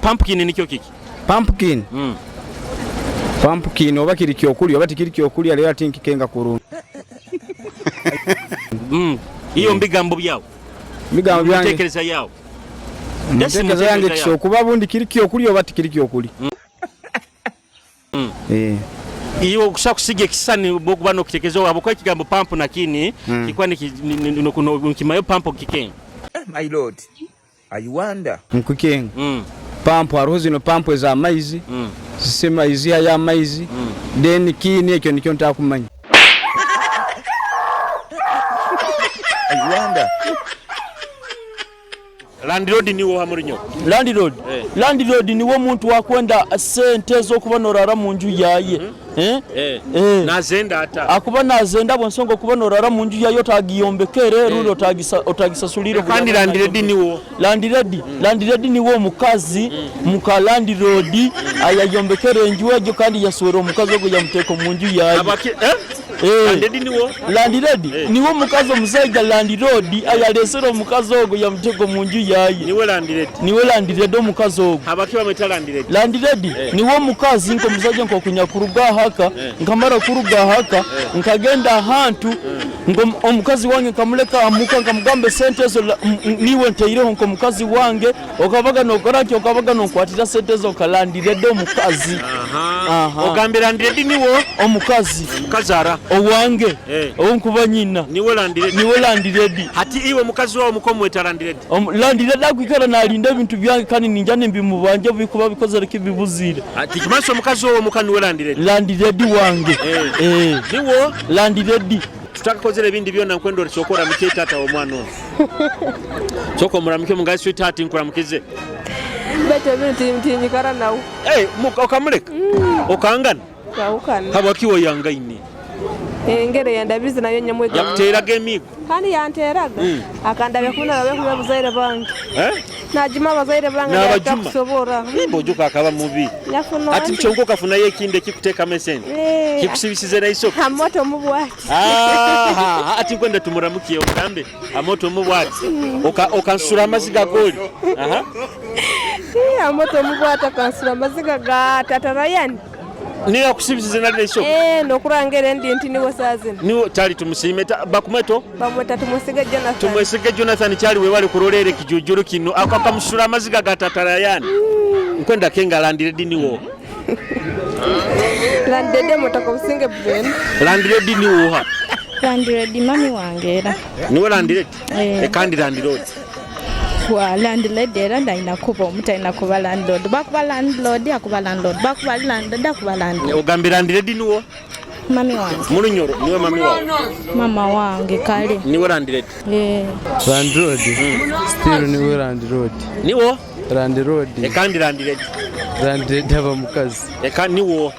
S1: Pumpkin nikyo kiki?
S6: Pumpkin. Pumpkin oba kiri kyokulya oba tikiri kyokulya leero ati nkikenga kurungi.
S1: Iyo mbigambo byawo.
S6: Bigambo byange.
S1: Mutekereza yawo.
S6: Mutekereza yange kiso kuba bundi kiri kyokulya oba tikiri kyokulya.
S1: Iyo okusa kusiga ekisani bwokuba nokutekereza wabo kwa ekigambo pampu nakini kikwa nkimayo pampu kikenga.
S25: My lord. I wonder.
S6: Nkukenga. Pampu hariho zino pampu ez'amaizi. Sisema iziha y'amaizi. Then kini ekyo nikyo ntakumanya.
S25: I wonder.
S1: Landlord niwo hamurinyo.
S23: Landlord. Landlord niwo muntu wakwenda sente z'okuba norara mu nju yaye.
S1: Nazenda ata.
S23: Akuba nazenda bwensonga okuba norara mu nju yaye otagiyombekere rundi otagisasulire.
S1: Kandi landlord niwo.
S23: Landlord. Landlord niwo omukazi muka landlord ayayombekere enju egyo kandi yaswera omukazi ogwo yamuteeka mu nju yaye.
S1: Landlord niwo?
S23: Landlord niwo omukazi omusajja landlord ayalesera omukazi ogwo yamuteeka mu nju yaye.
S1: Niwe landlord.
S23: Niwe landlord omukazi ogwo.
S1: Abaki bamweta landlord.
S23: Landlord niwo omukazi nk'omusajja nk'okunyakuruga haka nkamara kuruga haka nkagenda ahantu ngo omukazi wange nkamuleka amuka nkamugamba sente ezo niwe nteireho nk'omukazi wange okabaga nokora ki okabaga nonkwatira sente ezo nkalandirede omukazi.
S1: Ogambye landlord niwo
S23: omukazi.
S1: Omukazi ara
S23: owange owonkuba nyina
S1: niwe landlord.
S23: Niwe landlord.
S1: Hati iwe mukazi wawe mukomweta landlord.
S23: Landlord akwikara nalinda ebintu byange kandi ninja nimbimubanja bikuba bikozere kibibuzire.
S1: Ati kimanso omukazi wawe muka niwe landlord.
S23: Landlord wange.
S1: Niwo
S23: landlord.
S1: Tutakakozera ebindi byonna nkwenda olisooka oramukye taata w'omwana ono. Sooka omuramukye omugazi sweetheart nkuramukize.
S2: Baitu ebintu tinyikara nawe.
S1: Eh, okamuleka? Okangana?
S2: Twahukana.
S1: Habwaki wayangaine?
S2: Engeri eyandabize nayo nyamwega.
S1: Yakuteeraga emiigo?
S2: Kandi yanteraga. Akandabya kubi narabe kubi abazaire bange.
S1: Eh?
S2: Najuma abazaire bange
S1: N'abajuma?
S2: ntakusobora.
S1: Nimba ojuka akaba mubi.
S2: Yafuna
S1: Ati kyonka okafunayo ekindi ekikuteekamu esente?
S2: Eh.
S1: Kikusibisize naisoke?
S2: Amoto omubwati.
S1: Aha, ati nkwenda tumuramukie ogambe amoto omubwati. Okansura amaziga goli. Aha.
S2: Amoto omubwati akansura amaziga ga tata Ryan.
S1: Niyo akusibisize nali naisoke?
S2: Eh, nokurangera endi nti niwe saa zino.
S1: Niwe kyali tumusiime bakumweto?
S2: Bamweta Tumwesige Jonathan.
S1: Tumwesige Jonathan kyali wewale kurolera ekijujuru kino ako akamusura amaziga ga tata Ryan. Nkwenda kenga landlady niwo.
S2: Landlady mutaka businge bubeni.
S1: Landlady niwo ha.
S18: Landlady mami wange era.
S1: Niwe landlady?
S18: Eh.
S1: Kandi landlord.
S18: Wa landlady era ndalina kuba omuntu alina kuba landlord. Bakuba landlord akuba landlord. Bakuba landlord akuba landlord.
S1: Ogambe landlady niwo?
S18: Mami wange.
S1: Murunyoro niwe mami wawe.
S18: Mama wange kale.
S1: Niwe landlady.
S18: Eh.
S10: Landlord. Still niwe landlord.
S1: Niwo?
S10: Landlord.
S1: Kandi landlady.
S10: Landlady aba mukazi.
S1: Eka niwo.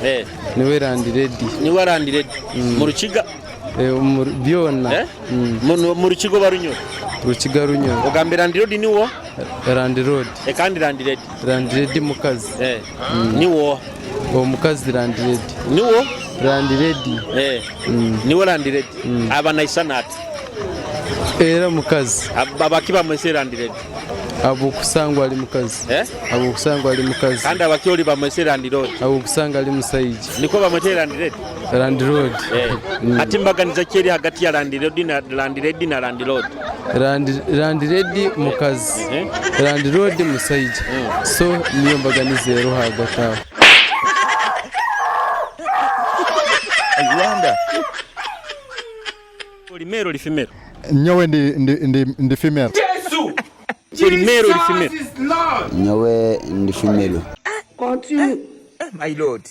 S1: Eh.
S10: Niwe landlady.
S1: Niwe landlady. Mu rukiga?
S10: Byona.
S1: Eh? Mu rukigo barunyoro.
S10: Rukiga runyoro.
S1: Ogambe landlord niwo?
S10: Landlord.
S1: Kandi landlady.
S10: Landlady mukazi.
S1: Eh. Niwo?
S10: Omukazi landlady.
S1: Niwo?
S10: Landlady.
S1: Eh. Niwe landlady. Aba naisana ati.
S10: Era mukazi.
S1: Abaki bamwese landlady.
S10: Abukusangwa ali mukazi.
S1: Eh?
S10: Abukusangwa ali mukazi.
S1: Kandi abaki oli bamwese landlord.
S10: Abukusanga ali musaija.
S1: Niko bamwete landlady.
S10: Landlord.
S1: Eh. Ati mbaganiza ki eri hagati ya landlord na landlady na landlord.
S10: Landlady mukazi.
S1: Eh?
S10: Landlord musaija. So niyo mbaganiza ero hagati aho.
S25: I wonder.
S1: Oli male oli female?
S9: Nyowe ndi female.
S1: Yesu! Oli male oli female?
S13: Nyowe ndi female.
S25: Continue. My lord,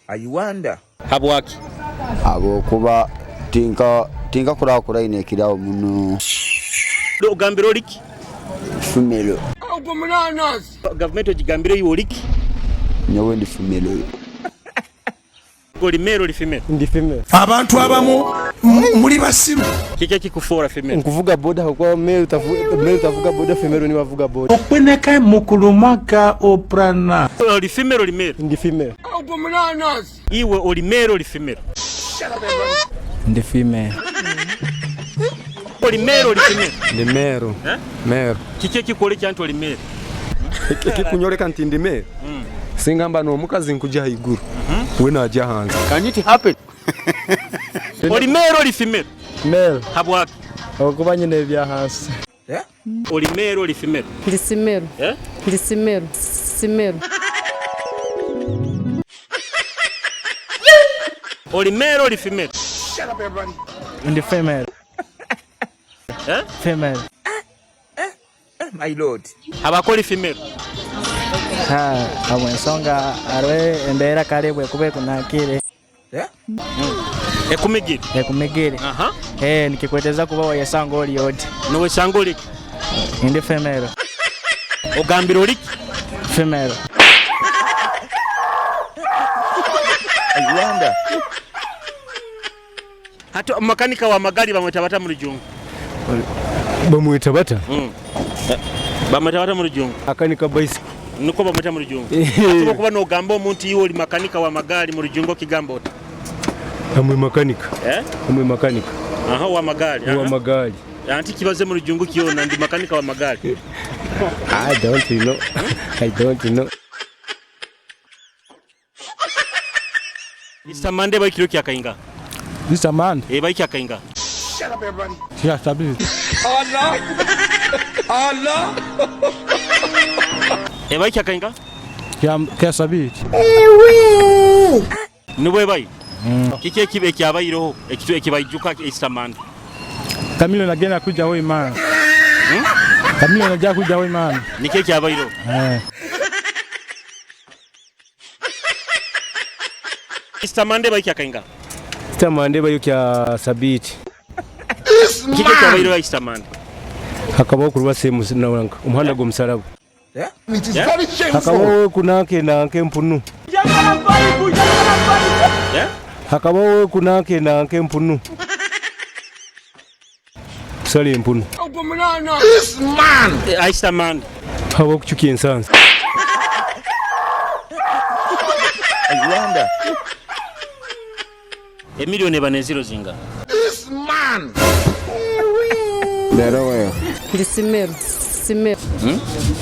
S25: I wonder.
S1: Habwaki?
S13: Habwokuba tinka kurakuraine ekirawo muno.
S1: Ogambira oliki?
S13: Female.
S1: Gavumenti ogigambire iwe oliki?
S13: Nyowe ndi female.
S1: Oli male oli female?
S10: Ndi female.
S22: Abantu abamu muli basiru.
S1: Kiki ekikufuura female?
S10: Nkuvuga boda kwa male male tavuga boda, female ni bavuga boda.
S22: Okweneka mukulumaka oprana.
S1: Oli female oli male?
S10: Ndi female.
S1: Iwe oli male oli female?
S10: Ndi female.
S1: Oli male oli female?
S10: Ndi male.
S1: Eh?
S10: Male.
S1: Kiki ekikuolekya nti oli male?
S14: Ekikunyoleka nti ndi male. Singamba n'omukazi nkuja haiguru. We najja hanze.
S1: Can it happen? Oli male oli female?
S10: Male.
S1: Habwaki?
S10: Okuba nyine ebya hansi.
S1: Oli male oli female?
S12: Ndi simero.
S1: Eh?
S12: Ndi simero. Simero.
S1: Oli male oli female?
S10: Ndi female.
S1: Eh?
S10: Female.
S25: My lord.
S1: Abakoli female.
S10: Ha, habw'ensonga hariho embeera kale bwekuba ekunakire.
S1: Ekumigire.
S10: Ekumigire.
S1: Aha.
S10: Eh, nikikweteza kuba wayesanga oli oti.
S1: Nowesanga oliki?
S10: Ndi female.
S1: Ogambira oliki?
S10: Female.
S25: I wonder.
S1: Hati makanika wa magari bamweta bata mu Rujungu.
S14: Bamweta bata?
S1: Bamweta bata mu Rujungu.
S14: Akanika bicycle.
S1: Niko bamweta mu Rujungu. Ati okuba n'ogamba omuntu iwe oli makanika wa magari mu Rujungu okigamba oti.
S14: Amwe makanika.
S1: Eh?
S14: Amwe makanika.
S1: Aha, wa magari.
S14: Wa magari.
S1: Anti kibaze mu Rujungu kyona ndi makanika wa magari.
S14: I don't know. I don't know.
S1: Easter Monday baikiro kya kainga.
S10: Easter Monday?
S1: Eh, baikya kainga.
S22: Shut up everybody.
S10: Yeah, stability.
S22: Allah. Allah.
S1: Eh, baikya kainga?
S10: Kya sabiti.
S1: Nibwe bai. Kiki ekibe ekyabayireho ekitu ekibaijuka Easter Monday.
S10: Kamilo nagenda kujaho imana. Kamilo najja kujaho imana.
S1: Niki ekyabayireho?
S10: Eh.
S1: Easter Monday baikya kainga.
S14: Easter Monday bayo kya sabiti.
S1: Kiki ekyabayireho Easter Monday?
S14: Hakabaho kuruba semusi nawanka umuhanda gw'omusaraba.
S3: Hakabaho kunanke nanke empunu. Hakabaho kunanke nanke empunu. Kusala empunu.
S22: This man.
S1: Aisa man.
S3: Habwokucuka ensansi.
S25: I wonder.
S1: Emiliyoni eba n'enziro zinga?
S22: This man.
S6: Leero wewe.
S12: Ndi simeru simeru.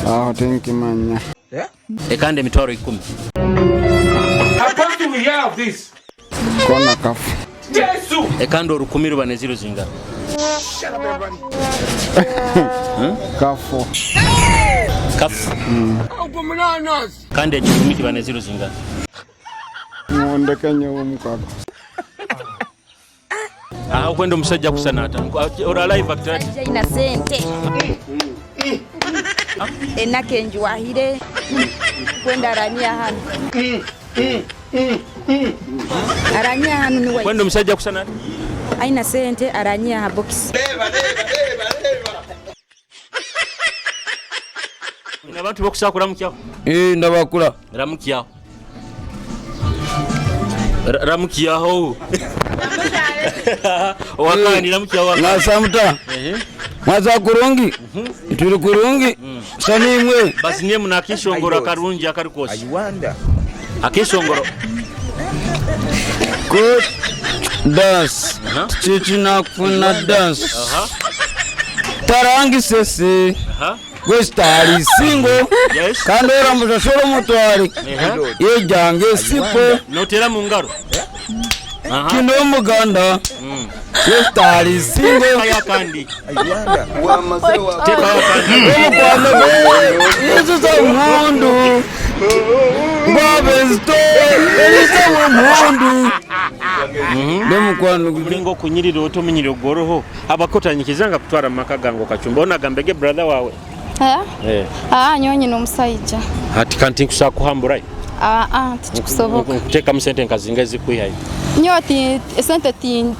S6: Aho tinkimanya.
S1: Ekandi 100,000.
S22: Apostle, we hear of this.
S6: Kona kafu.
S22: Jesus.
S1: Ekandi 1,000 ruba n'enziro zinga?
S22: Shut up, everybody.
S6: Kafu.
S1: Kafu. Kandi 1,000 kiba n'enziro zinga?
S6: Mundeke nyowe omukago.
S1: Aha okwenda omusajja kusana ata. Ora live actor.
S11: Ina sente enaka enjwahire kwenda aranyia hano aranyia hano niwe
S1: Kwenda omusajja kusana ata.
S11: aina sente aranyia ha box.
S1: Abantu bokusakura mukyaho.
S23: Ndabakura.
S1: Ramukyaho. Ramukyaho. Wakani ramukyaho wakani.
S23: Nasamuta. Mwaza kurungi. Turi kurungi. Sanimwe.
S1: Basi niye muna akishongoro akarungi akari kose.
S25: I wonder.
S1: Akishongoro.
S23: Good dance. Chichina kuna dance. Tarangi sese. Westari singo.
S1: Yes.
S23: Kandi era mushashoro mutwari. Yejange sipo.
S1: Notera mu ngaro.
S23: Kino Muganda. Westari singo.
S1: Tekayo kandi.
S25: I wonder.
S1: Tekayo kandi.
S23: Omukwano gwe yesusa omundu. Ngwabezito erisa omundu. N'omukwano gwe.
S1: Mulingo okunyirira otomenyire ogworoho abakotanyikiza nga kutwara mu maka gange okacumba onagambege brother wawe.
S18: Eh? Ah, nyowe nyine omusaija.
S1: Ati kanti nkusobola kuhamburayo.
S18: Ah, ah, tikikusoboka.
S1: Nkuteekamu sente nkazinga ezikwihayo.
S18: Nyowe esente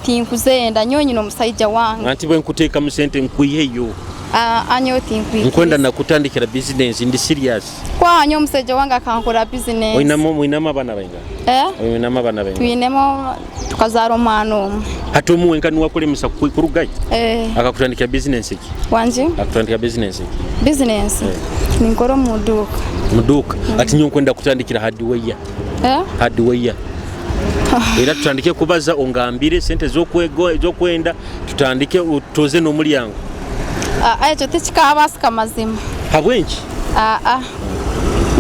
S18: tinkuzenda, nyowe nyine omusaija wange.
S1: Anti bwe nkuteekamu sente nkwiheyo.
S18: Ah, ah, nyowe tinkwikiriza.
S1: Nkwenda nakutandikira bizinensi ndi serious.
S18: Kwa nyowe omusaija wange akankora bizinensi.
S1: Oinamu abaana bainga?
S18: Eh?
S1: Oinamu abaana bainga?
S18: Twinemu tukazaara omwana omwe.
S1: Hati omuwenka niwe akulemesa kurugayo?
S18: Eh.
S1: Akakutandikira bizinensi ki?
S18: Wangi?
S1: Akutandikira bizinensi ki?
S18: Bizinensi? Ninkora omu duuka.
S1: Muduuka. Ati nyowe nkwenda kutandikira hardware.
S18: Eh?
S1: Hardware. Era tutandike kubaza ongambire sente z'okwenda tutandike utoze n'omulyango.
S18: Ah, ekyo tikikabaasika mazima.
S1: Habwenki?
S18: Ah, ah.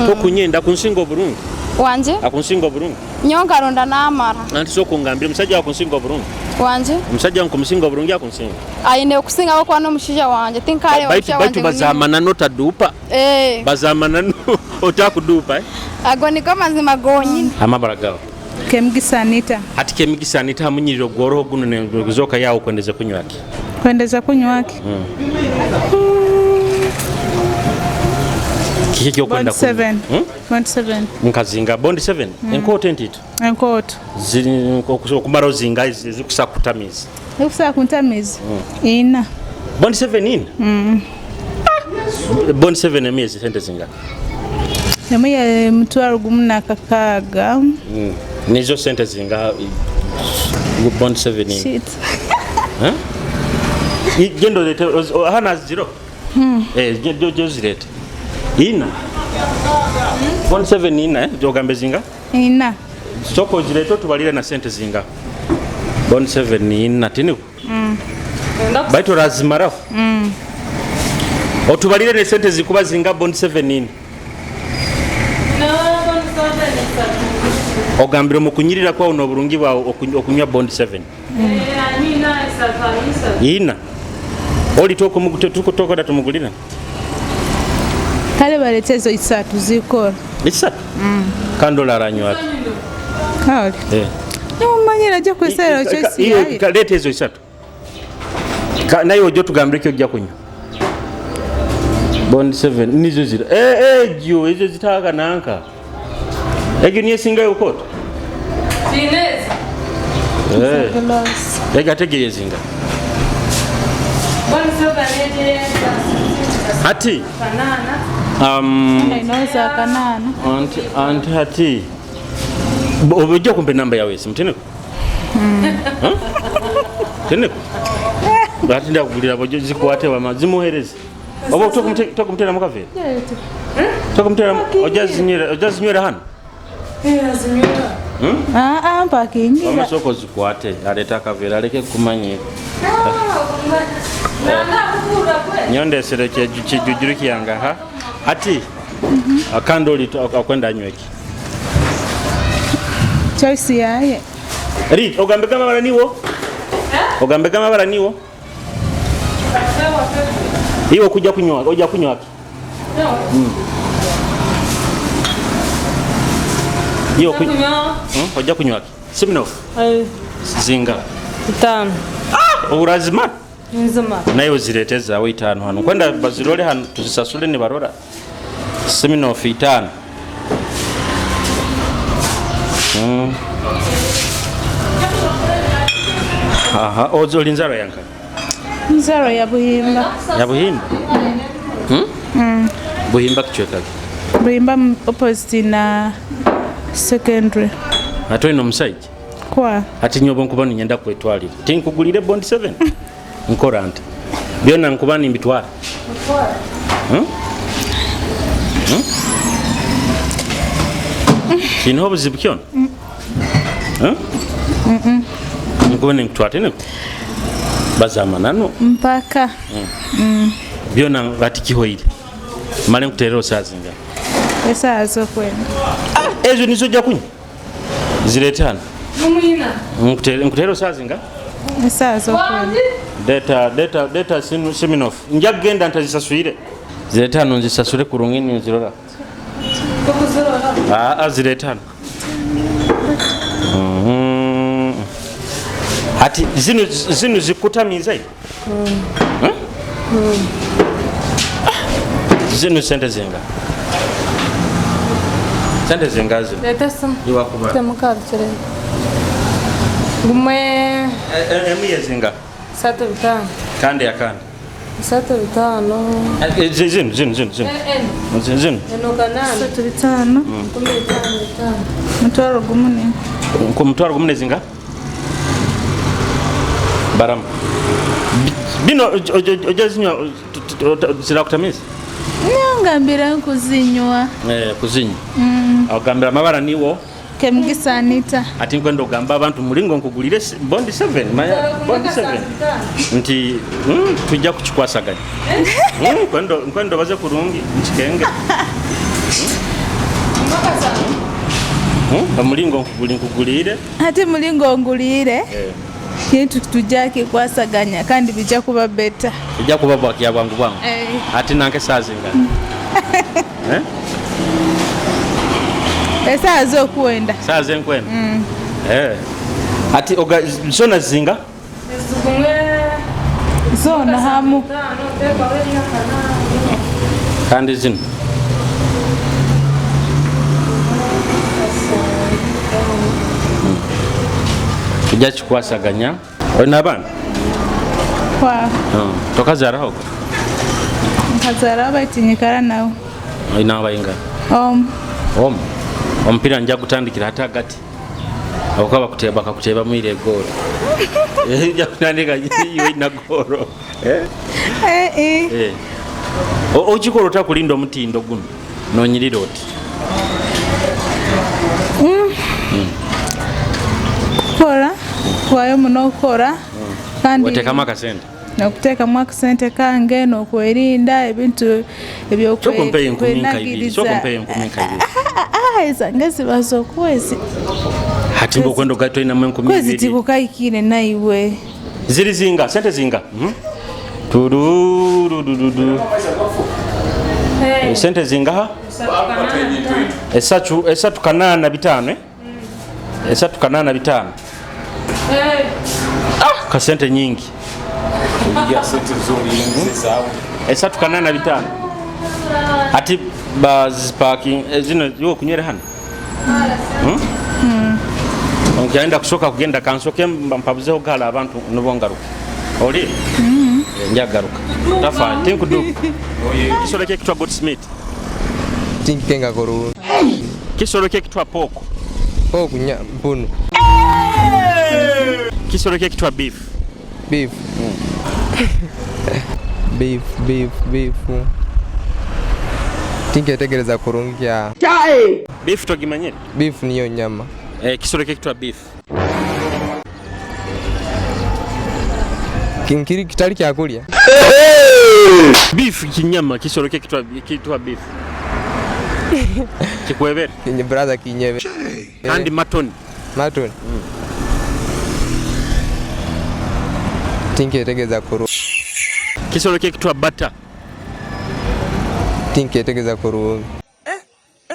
S1: Tokunyenda akunsinga obulungi.
S18: Wangi?
S1: Akunsinga obulungi.
S18: Nyowe nkaronda n'amara.
S1: Anti sooka ongambire omusajja akunsinga obulungi.
S18: Wangi?
S1: Omusajja nkomusinga obulungi akunsinga.
S18: Aine okusingaho kuba n'omushaija wangye tinkareeba
S1: Baitu
S18: omushaija
S1: baitu
S18: wangye.
S1: bazaamana n'otaduupa.
S18: Eh.
S1: Bazaamana otakuduupa. Eh?
S18: Ago nigo mazima gonyine.
S1: Amabara gawe.
S21: Kemugisa Anita.
S1: Hati Kemugisa Anita hamunyiriro gworoho guno neguzoka yawo kwendeze kunywaki.
S21: Kwendeza kunywaki.
S1: Kiki kyokwenda
S21: Bond 7. Bond 7.
S1: Nkazinga bond 7. Enkooto entito.
S21: Enkooto.
S1: Okumara ozinga ezikusa kutamizi.
S21: Ekusa kuntamizi. Ina.
S1: Bond 7 ina? Bond 7 emyezi sente zinga?
S21: Emu ya 1,600.
S1: Nizo sente zinga bond 7 ina?
S21: Shit.
S1: Eh? Gendo lete hana zero. Eh, gendo zirete. Ina. Bond 7 ina eh jogambe zinga?
S21: Ina.
S1: Soko zirete tubalire na sente zinga. Bond 7 ina tini. Baitu razimarafu. Otubalire ne sente zikuba zinga bond 7 ina.
S4: No, bond 7
S1: Ogambire mu kunyirira kwawo n'obulungi bwawo okunywa bond 7. Ina. Oli tokoda tumugulira.
S21: Kale balete ezo isatu zikora.
S1: Isatu? Kandola aranywa.
S21: Kale.
S1: Eh.
S21: Nomanyira ajja kwesera choice yayo.
S1: Leta ezo isatu. Naye ojja otugambire ki ojja kunywa. Bond 7 nizo zira. Eh ejo ezo zitaka nanka. Egyo niyo esingayo okoto.
S4: Zinezi.
S1: Eh. Ega tegeyezinga.
S4: Bond 7
S1: Hati
S4: Banana.
S21: Nainoza 8.
S1: Anti hati ojja kumpa enamba yawe esimu teneko? Teneko ati ndakugulira bojo zikwate wama zimuhereze oba tokumutera mukaveera tokumutera ojja zinywera hano.
S21: Aa, mpakingira.
S1: Amasoko zikwate aleta akaveera aleke kumanyira nyondesere kijujuru kyange ha ati akandi oli akwenda anyweki
S21: Choice yaye.
S1: Ri ogambe gamabara niwo ogambe gamabara niwo iwe kujja kunywa ojja kunywa ki? Iwe ojja kunywa ki? Siminoff zinga
S4: 5.
S1: Urazima
S4: Nzima.
S1: Naye ozirete zaawe 5 hano kwenda bazirole hano tuzisasule nibarora Siminoff 5. Aha, ozo oli nzaro yanka?
S21: Nzaro ya Buhimba.
S1: Ya Buhimba? Buhimba kichweka ki?
S21: Buhimba opposite na secondary.
S1: Ate olina omusajja?
S21: Kwa.
S1: Ati nyobo nkuba ninyenda kwetwalira. Tinkugulire Bond 7. Nkora nti. Byonna nkuba nimbitwara. Kino obuzibu kyona? Nkuba ninkutwara tene. Bazamanano.
S21: Mpaka.
S1: Byonna ati kihoire. Male nkuterera osazinga.
S21: Esaa zokwenda.
S1: Ezo nizo ojja kunywa. Zireete hano. Nkuterera osazinga?
S21: Esaa zokwenda.
S1: Deta Siminoff. Nja kugenda ntazisaswire. Zireete hano nzisasule kurungi nzirora. Zireete hano. Ati zino zikutamiza iwe? Zino sente zinga? Sente zinga zino?
S4: Leta simu.
S1: Iwakuba.
S4: Temukarukire. Gumwe.
S1: Emu yezinga.
S4: 3.5.
S1: Kandi akandi.
S4: 3.5.
S1: Zino. Zino.
S4: Eno 8.
S21: 3.5.
S4: 15.5.
S21: Mutwaro gumune.
S1: Ku mutwaro gumune zinga? Baramu. Bino ojja zinywa zirakutamiza?
S21: Ngambira nkuzinywa.
S1: Kuzinywa. Ogambira amabara niwo.
S21: Kemugisa Anita.
S1: Ati nkwenda ogamba abantu mulingo nkugulire Bond 7 maya Bond 7 nti tujja kukikwasaganya. Nkwenda baze kurungi nkikenge. Omulingo nkugulire.
S21: Ati mulingo ngulire. Kintu tujja kikwasaganya kandi bijja kuba better.
S1: Bijja kuba bwa bwangu bwangu. Ati nanke sazinga.
S21: Esaa zokwenda.
S1: Saa zenkwenda. Ati oga zona zinga?
S21: Zona hamu.
S1: Kandi zino. Tujja kikwasaganya. Olina abaana?
S21: Kwa.
S1: Tokazaaraho?
S21: Nkazaaraho baitu nyikara nabo.
S1: Olina abayingana?
S21: Omu.
S1: Omupiira nja gutandikira hati agati. Okuba bakakuteeba mwire egoolo. Nja kutandika iwe na goolo. Okikola ota kulinda omutindo guno nonyirira oti?
S21: Kukora, kuwayo muno okukora. Kandi
S1: oteekamu akasente.
S21: Nokuteekamu akasente kange nokwerinda ebintu
S1: Sooka ompeeyo enkumi nka ibiri. Sooka ompeeyo enkumi nka ibiri.
S21: Ezange zibaza okwezi.
S1: Ati mbe okwenda ogatta olinamu enkumi
S21: Kwezi
S1: ibiri.
S21: tikukaikire naiwe.
S1: Ziri zinga, sente zinga. Tududududu. Sente zingaha? 385, 385. Kasente nyingi. 385. Ati baziparking zino iwe kunywera hano. Nkyenda kusooka kugenda kansoke mpabuzeho gala abantu nubo ngaruka. Oli? Njagaruka. Tafa tinkuduka. Kisolo kye kitwa Goldsmith.
S14: Tinkikenga kurungi.
S1: Kisoro ki ekitwa pork?
S14: Pork mpunu.
S1: Kisoro ki ekitwa beef?
S14: Beef. Beef, beef, beef. Tinketegereza kurungi kya.
S1: Beef togimanyire?
S14: Beef niyo nyama.
S1: Eh, kisoro ki ekitwa beef?
S14: Kinkiri kitali kyakulya.
S1: Beef kinyama, kisoro ki ekitwa beef? Kikwebere.
S14: Kinye brother kinyebe.
S1: Kandi mutton.
S14: Mutton. Tinketegereza kurungi.
S1: Kisoro ki ekitwa butter?
S14: Tinketegereza kurungi.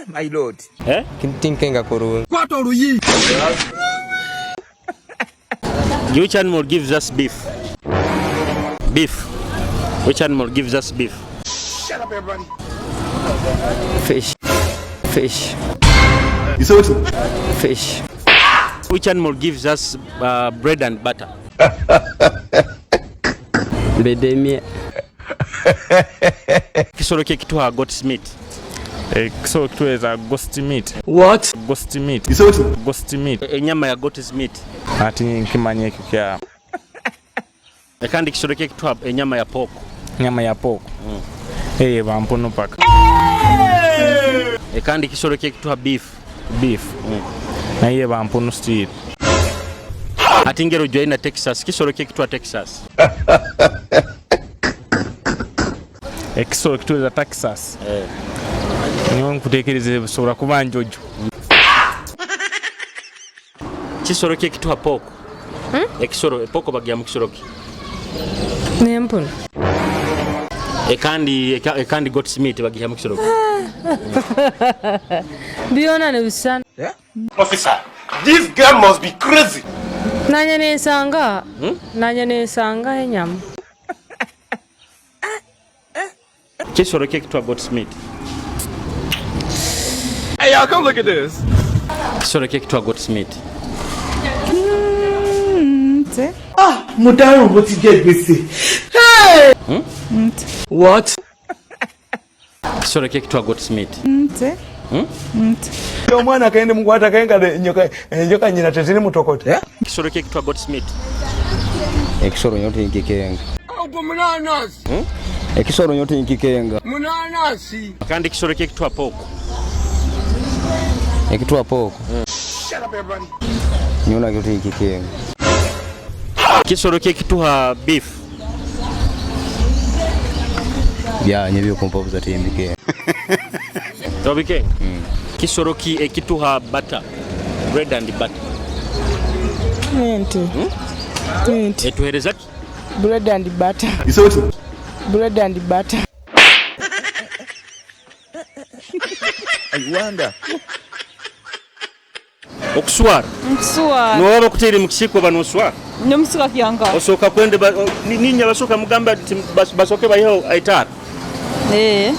S25: My Lord.
S1: Eh?
S14: Tinkenga kurungi.
S25: Kwata oluyi.
S1: Which animal gives us beef? Beef. Which animal gives us beef?
S22: Shut up, everybody.
S5: Fish. Fish.
S1: You saw what?
S5: Fish.
S1: Which animal gives us bread and butter?
S5: Bedemye.
S1: Kisoro ki ekituha goat's meat?
S10: Ekisoro kituweereza ghost meat.
S1: What?
S10: Ghost meat.
S1: You saw what?
S10: Ghost meat.
S1: Enyama ya goat's meat.
S10: Ati nkimanya ekyo kya
S1: Kandi kisoro ki ekituha enyama ya pork?
S10: Nyama ya pork. Eh, bampunu paka.
S1: Kandi kisoro ki ekituha beef?
S10: Beef. Naye bampunu still.
S1: Ati ngero joina Texas, kisoro ki ekituha Texas?
S10: Ekisoro kituweereza Texas.
S1: Eh.
S10: Niwe nkutekereza bisobola kuba njojo.
S1: Kisoro ki ekituha pork? Ekisoro pork bagya mu kisoro ki?
S2: Nempunu.
S1: Kandi goat's meat bagya mu kisoro ki?
S2: Byona nebisana.
S22: Officer, this girl must be crazy.
S2: Nanye nensanga. Nanye nensanga enyama.
S1: Kisoro ki ekituha goat's meat?
S14: Hey y'all, come look at this.
S1: Kisoro ki ekituha goat's meat?
S8: Nte.
S25: Ah, mo dáràn, mo ti jẹ gbèsè.
S8: Nte.
S25: What?
S1: Kisoro ki ekituha goat's meat?
S8: Nte. Nte.
S25: Omwana kende mukwata kenga enjoka enjoka nyina teziri mutokota.
S1: Kisoro ki ekituha goat's meat?
S13: Ekisoro nyo tinkikenga.
S22: Ogwo munanasi.
S13: Ekisoro nyo tinkikenga.
S22: Munanasi.
S1: Kandi kisoro ki ekituha pork?
S13: Ekitwa pork.
S22: Shut up, everybody.
S13: Nyo nakyo tinkikenga.
S1: Kisoro ki ekituha beef?
S13: Byanye byokumpa timbike.
S1: Tobike? Kisoro ki ekituha butter? Bread and butter.
S8: Nte. Nte.
S1: Etuhereza ki?
S8: Bread and butter.
S1: You saw what?
S8: Bread and butter.
S25: I wonder.
S1: Okuswara.
S15: Nkuswara.
S1: Niwaba bakuteire mu kisiko banoswara.
S15: Nomusuka kyanga.
S1: Osooka kwende ninya basooka mugamba nti basooke bayiheho etaara.
S15: Eh.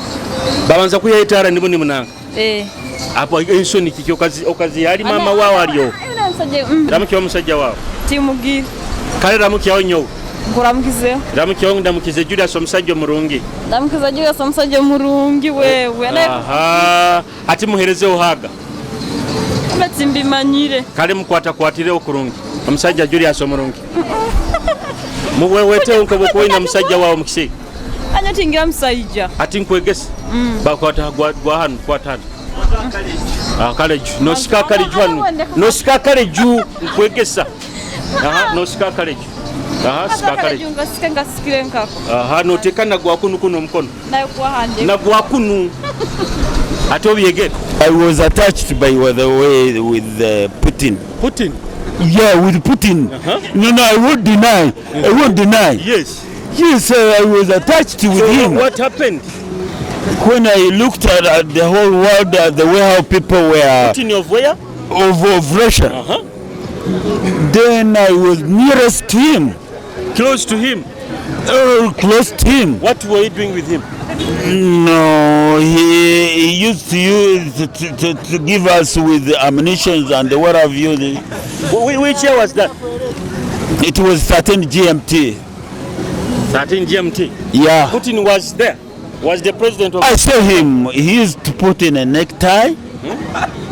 S1: Babanza kwiha etaara nibo nimunanga.
S15: Eh.
S1: Apo ensoni kiki okazi ali mama wawe aliyo.
S15: Ana musajja.
S1: Ramukiwa musajja wawe.
S15: Timugira.
S1: Kale ramukiyawo nyowe.
S15: Nkuramukize.
S1: Ramukiyawo ndamukize Julius omusajja omurungi.
S15: Ndamukiza Julius omusajja omurungi wewe.
S1: Aha, ati muherezeho haga.
S15: Ati mbimanyire.
S1: Kale mukwatakwatireho kurungi. Omusajja Julius omurungi. Muweweteho nkobokuwaina musajja wawe mukisiga.
S15: Anya tingira musajja.
S1: Ati nkwegese. Bakwata gwa hano kwata hano. Ah, kale ju. Nosika kale ju hano. Nosika kale ju nkwegesa. Aha, nosika kale ju. Aha, sika kale ju.
S15: Ngasike ngasikire nkako.
S1: Aha, noteka na gwa kunu kuno omukono.
S15: Nayo kwa hande.
S1: Na gwa kunu. Ate obyegere.
S17: I was attached by the way with Putin.
S1: Putin?
S17: Yeah, with Putin. No, I won't deny. I won't deny.
S1: Yes.
S17: Yes, I was attached with
S1: So
S17: him.
S1: What happened?
S17: When I looked at the whole world, at the way how people were...
S1: Putin of where?
S17: Of Russia. Then I was nearest to him.
S1: Close to him?
S17: Close to him.
S1: What were you doing with him?
S17: No, he used to use to give us with ammunition and what have you.
S1: Which year was that?
S17: It was 13 GMT.
S1: 13 GMT?
S17: Yeah.
S1: Putin was there? Was the president of
S17: I saw him. He used to put in a necktie,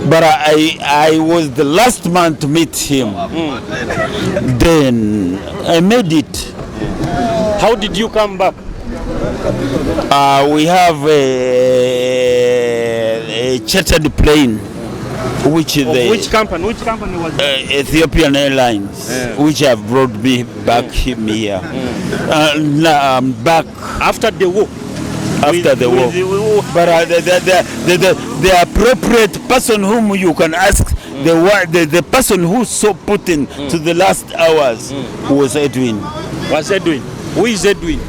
S17: but I was the last man to meet him. Then I made it.
S1: How did you come back?
S17: We have a chartered plane, which
S1: Of
S17: the
S1: which company? Which company was that?
S17: Ethiopian Airlines, which have brought me back him here. Now I'm back
S1: after the war.
S17: After the war. But the appropriate person whom you can ask, the person who saw Putin to the last hours was Edwin.
S1: Was Edwin? Who is Edwin?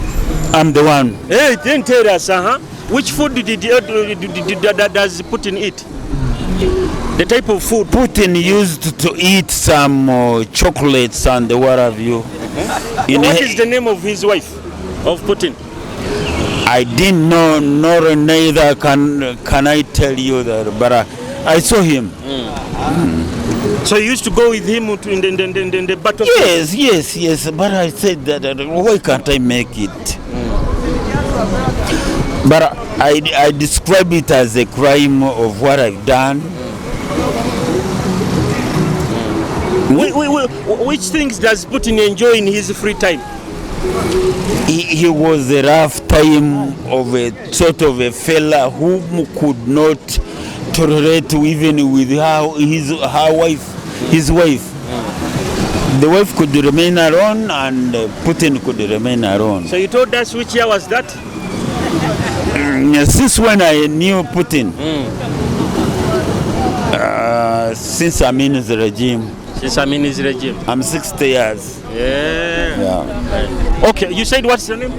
S17: I'm the one.
S1: Hey, didn't tell us, huh? Which food does Putin eat? The type of food.
S17: Putin used to eat some chocolates and what have you. In
S1: What
S17: a-
S1: is the name of his wife, of Putin?
S17: I didn't know, nor neither can I tell you that, but I saw him.
S1: So you used to go with him to in the battlefield?
S17: Yes, yes, yes. But I said that why can't I make it? But I describe it as a crime of what I've done.
S1: Which things does Putin enjoy in his free time?
S17: He was a rough time of a sort of a fella who could not tolerate even with her, his, her wife, his wife. The wife could remain alone and Putin could remain alone.
S1: So you told us which year was that?
S17: Since when I knew Putin? Since Amin's regime.
S1: Since Amin's regime.
S17: I'm 60 years.
S1: Yeah.
S17: Yeah.
S1: Okay, you said what's your name?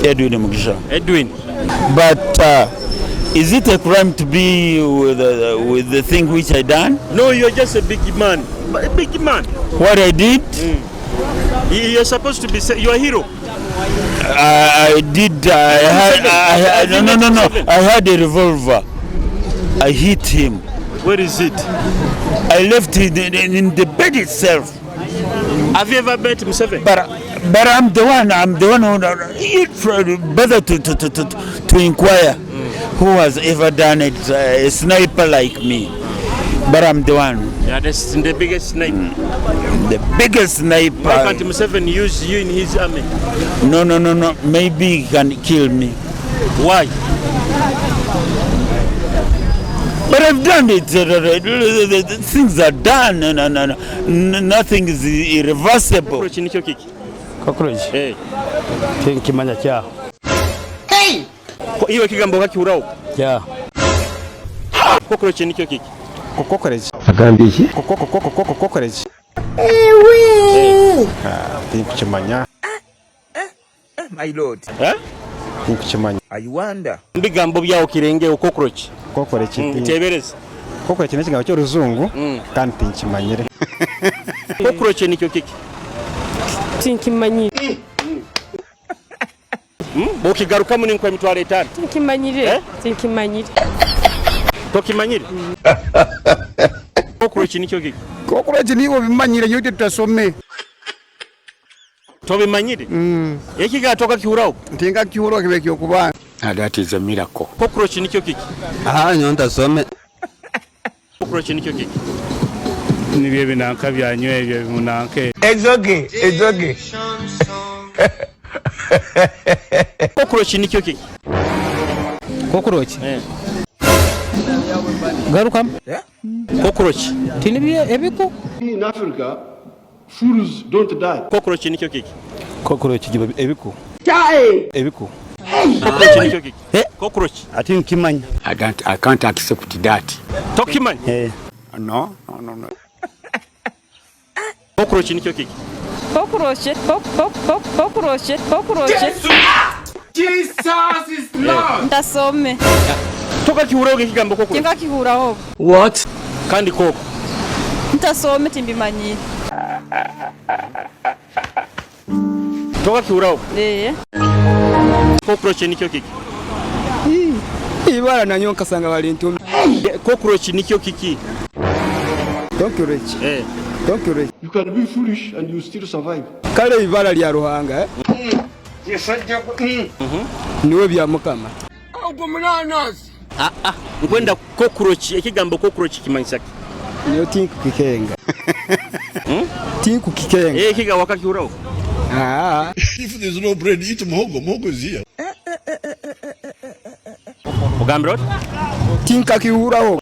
S17: Edwin Mugisha.
S1: Edwin.
S17: But is it a crime to be with the thing which I done?
S1: No, you're just a big man. A big man.
S17: What I did?
S1: You're supposed to be, you're a hero.
S17: I did. I had. I, no, no, no, no. I had a revolver. I hit him.
S1: Where is it?
S17: I left it in the bed itself.
S1: Have you ever met Museveni?
S17: But I'm the one. I'm the one who it better to inquire who has ever done it. A sniper like me. But I'm the one.
S1: Yeah, that's the biggest sniper.
S17: The biggest sniper.
S1: Why can't Museveni use you in his army?
S17: No, no, no, no. Maybe he can kill me.
S1: Why?
S17: But I've done it. Things are done. No, no, no, no. Nothing is irreversible.
S1: Cockroach nikyo kiki?
S10: Cockroach?
S1: Eh.
S10: Tinkimanya kyaho.
S1: Hey! Iwe kigambo kakihuraho?
S10: Kyaho.
S1: Cockroach nikyo kiki?
S6: Cockroach.
S10: Agambye iki?
S6: Cockroach.
S1: Ewe!
S6: Ah, tinkukimanya.
S25: My lord.
S1: Eh?
S6: Tinkukimanya.
S25: I wonder.
S1: Mbigambo byawo kirenge cockroach.
S6: Cockroach.
S1: Tebereza.
S6: Cockroach n'ekigambo ky'oruzungu kandi tinkimanyire.
S1: Cockroach nikyo kiki?
S2: Tinkimanyire.
S1: Bw'okigarukamu ninkuwa emitwalo 5.
S2: Tinkimanyire. Tinkimanyire.
S1: Tokimanyire? Cockroach nikyo kiki?
S7: Cockroach nibo bimanyire yote tutasome.
S1: Tobimanyire? Ekigato kakihuraho?
S7: Ntinga kihuraho kibe kyokuba.
S16: That is a miracle.
S1: Cockroach nikyo kiki?
S16: Ah, ntasome.
S1: Cockroach nikyo kiki?
S10: Nibyo ebinanka byanyu ebyo munanka.
S25: It's okay. It's okay.
S1: Cockroach nikyo kiki?
S19: Cockroach?
S1: Eh.
S19: Garukamu?
S1: Cockroach.
S19: Tinibyo ebiku?
S22: In Africa, fools don't die.
S1: Cockroach nikyo kiki?
S3: Cockroach giba ebiku. Ebiku.
S1: Cockroach nikyo kiki? Cockroach.
S3: Ati nkimanya.
S16: I can't accept that.
S1: Tokimanya?
S3: Eh.
S16: No, no, no, no.
S1: Cockroach nikyo kiki?
S15: Cockroach, cockroach, cockroach.
S22: Jesus is Lord.
S15: Ntasome.
S1: Tokakihuraho ekigambo cockroach?
S15: Tinkakihuraho.
S1: What? Kandi koko.
S15: Ntasome timbimanyire.
S1: Tokakihuraho?
S15: Eh.
S1: Cockroach nikyo kiki?
S14: Ibara nanyo nkasanga bali ntumbi.
S1: Cockroach nikyo kiki?
S14: Cockroach.
S1: Eh.
S14: Cockroach.
S22: You can be foolish and you still survive.
S14: Kale ibara lya Ruhanga eh? Niwe bya Mukama.
S22: Omunanasi.
S1: Ah, ah, nkwenda cockroach, ekigambo cockroach kimanyisa ki?
S13: Nyowe tinkukikenga. Tinkukikenga.
S1: Eh, ekigambo wakakihuraho?
S13: Ah.
S22: If there's no bread, eat muhogo. Muhogo is here.
S1: Ogambire oti?
S13: Tinkakihuraho.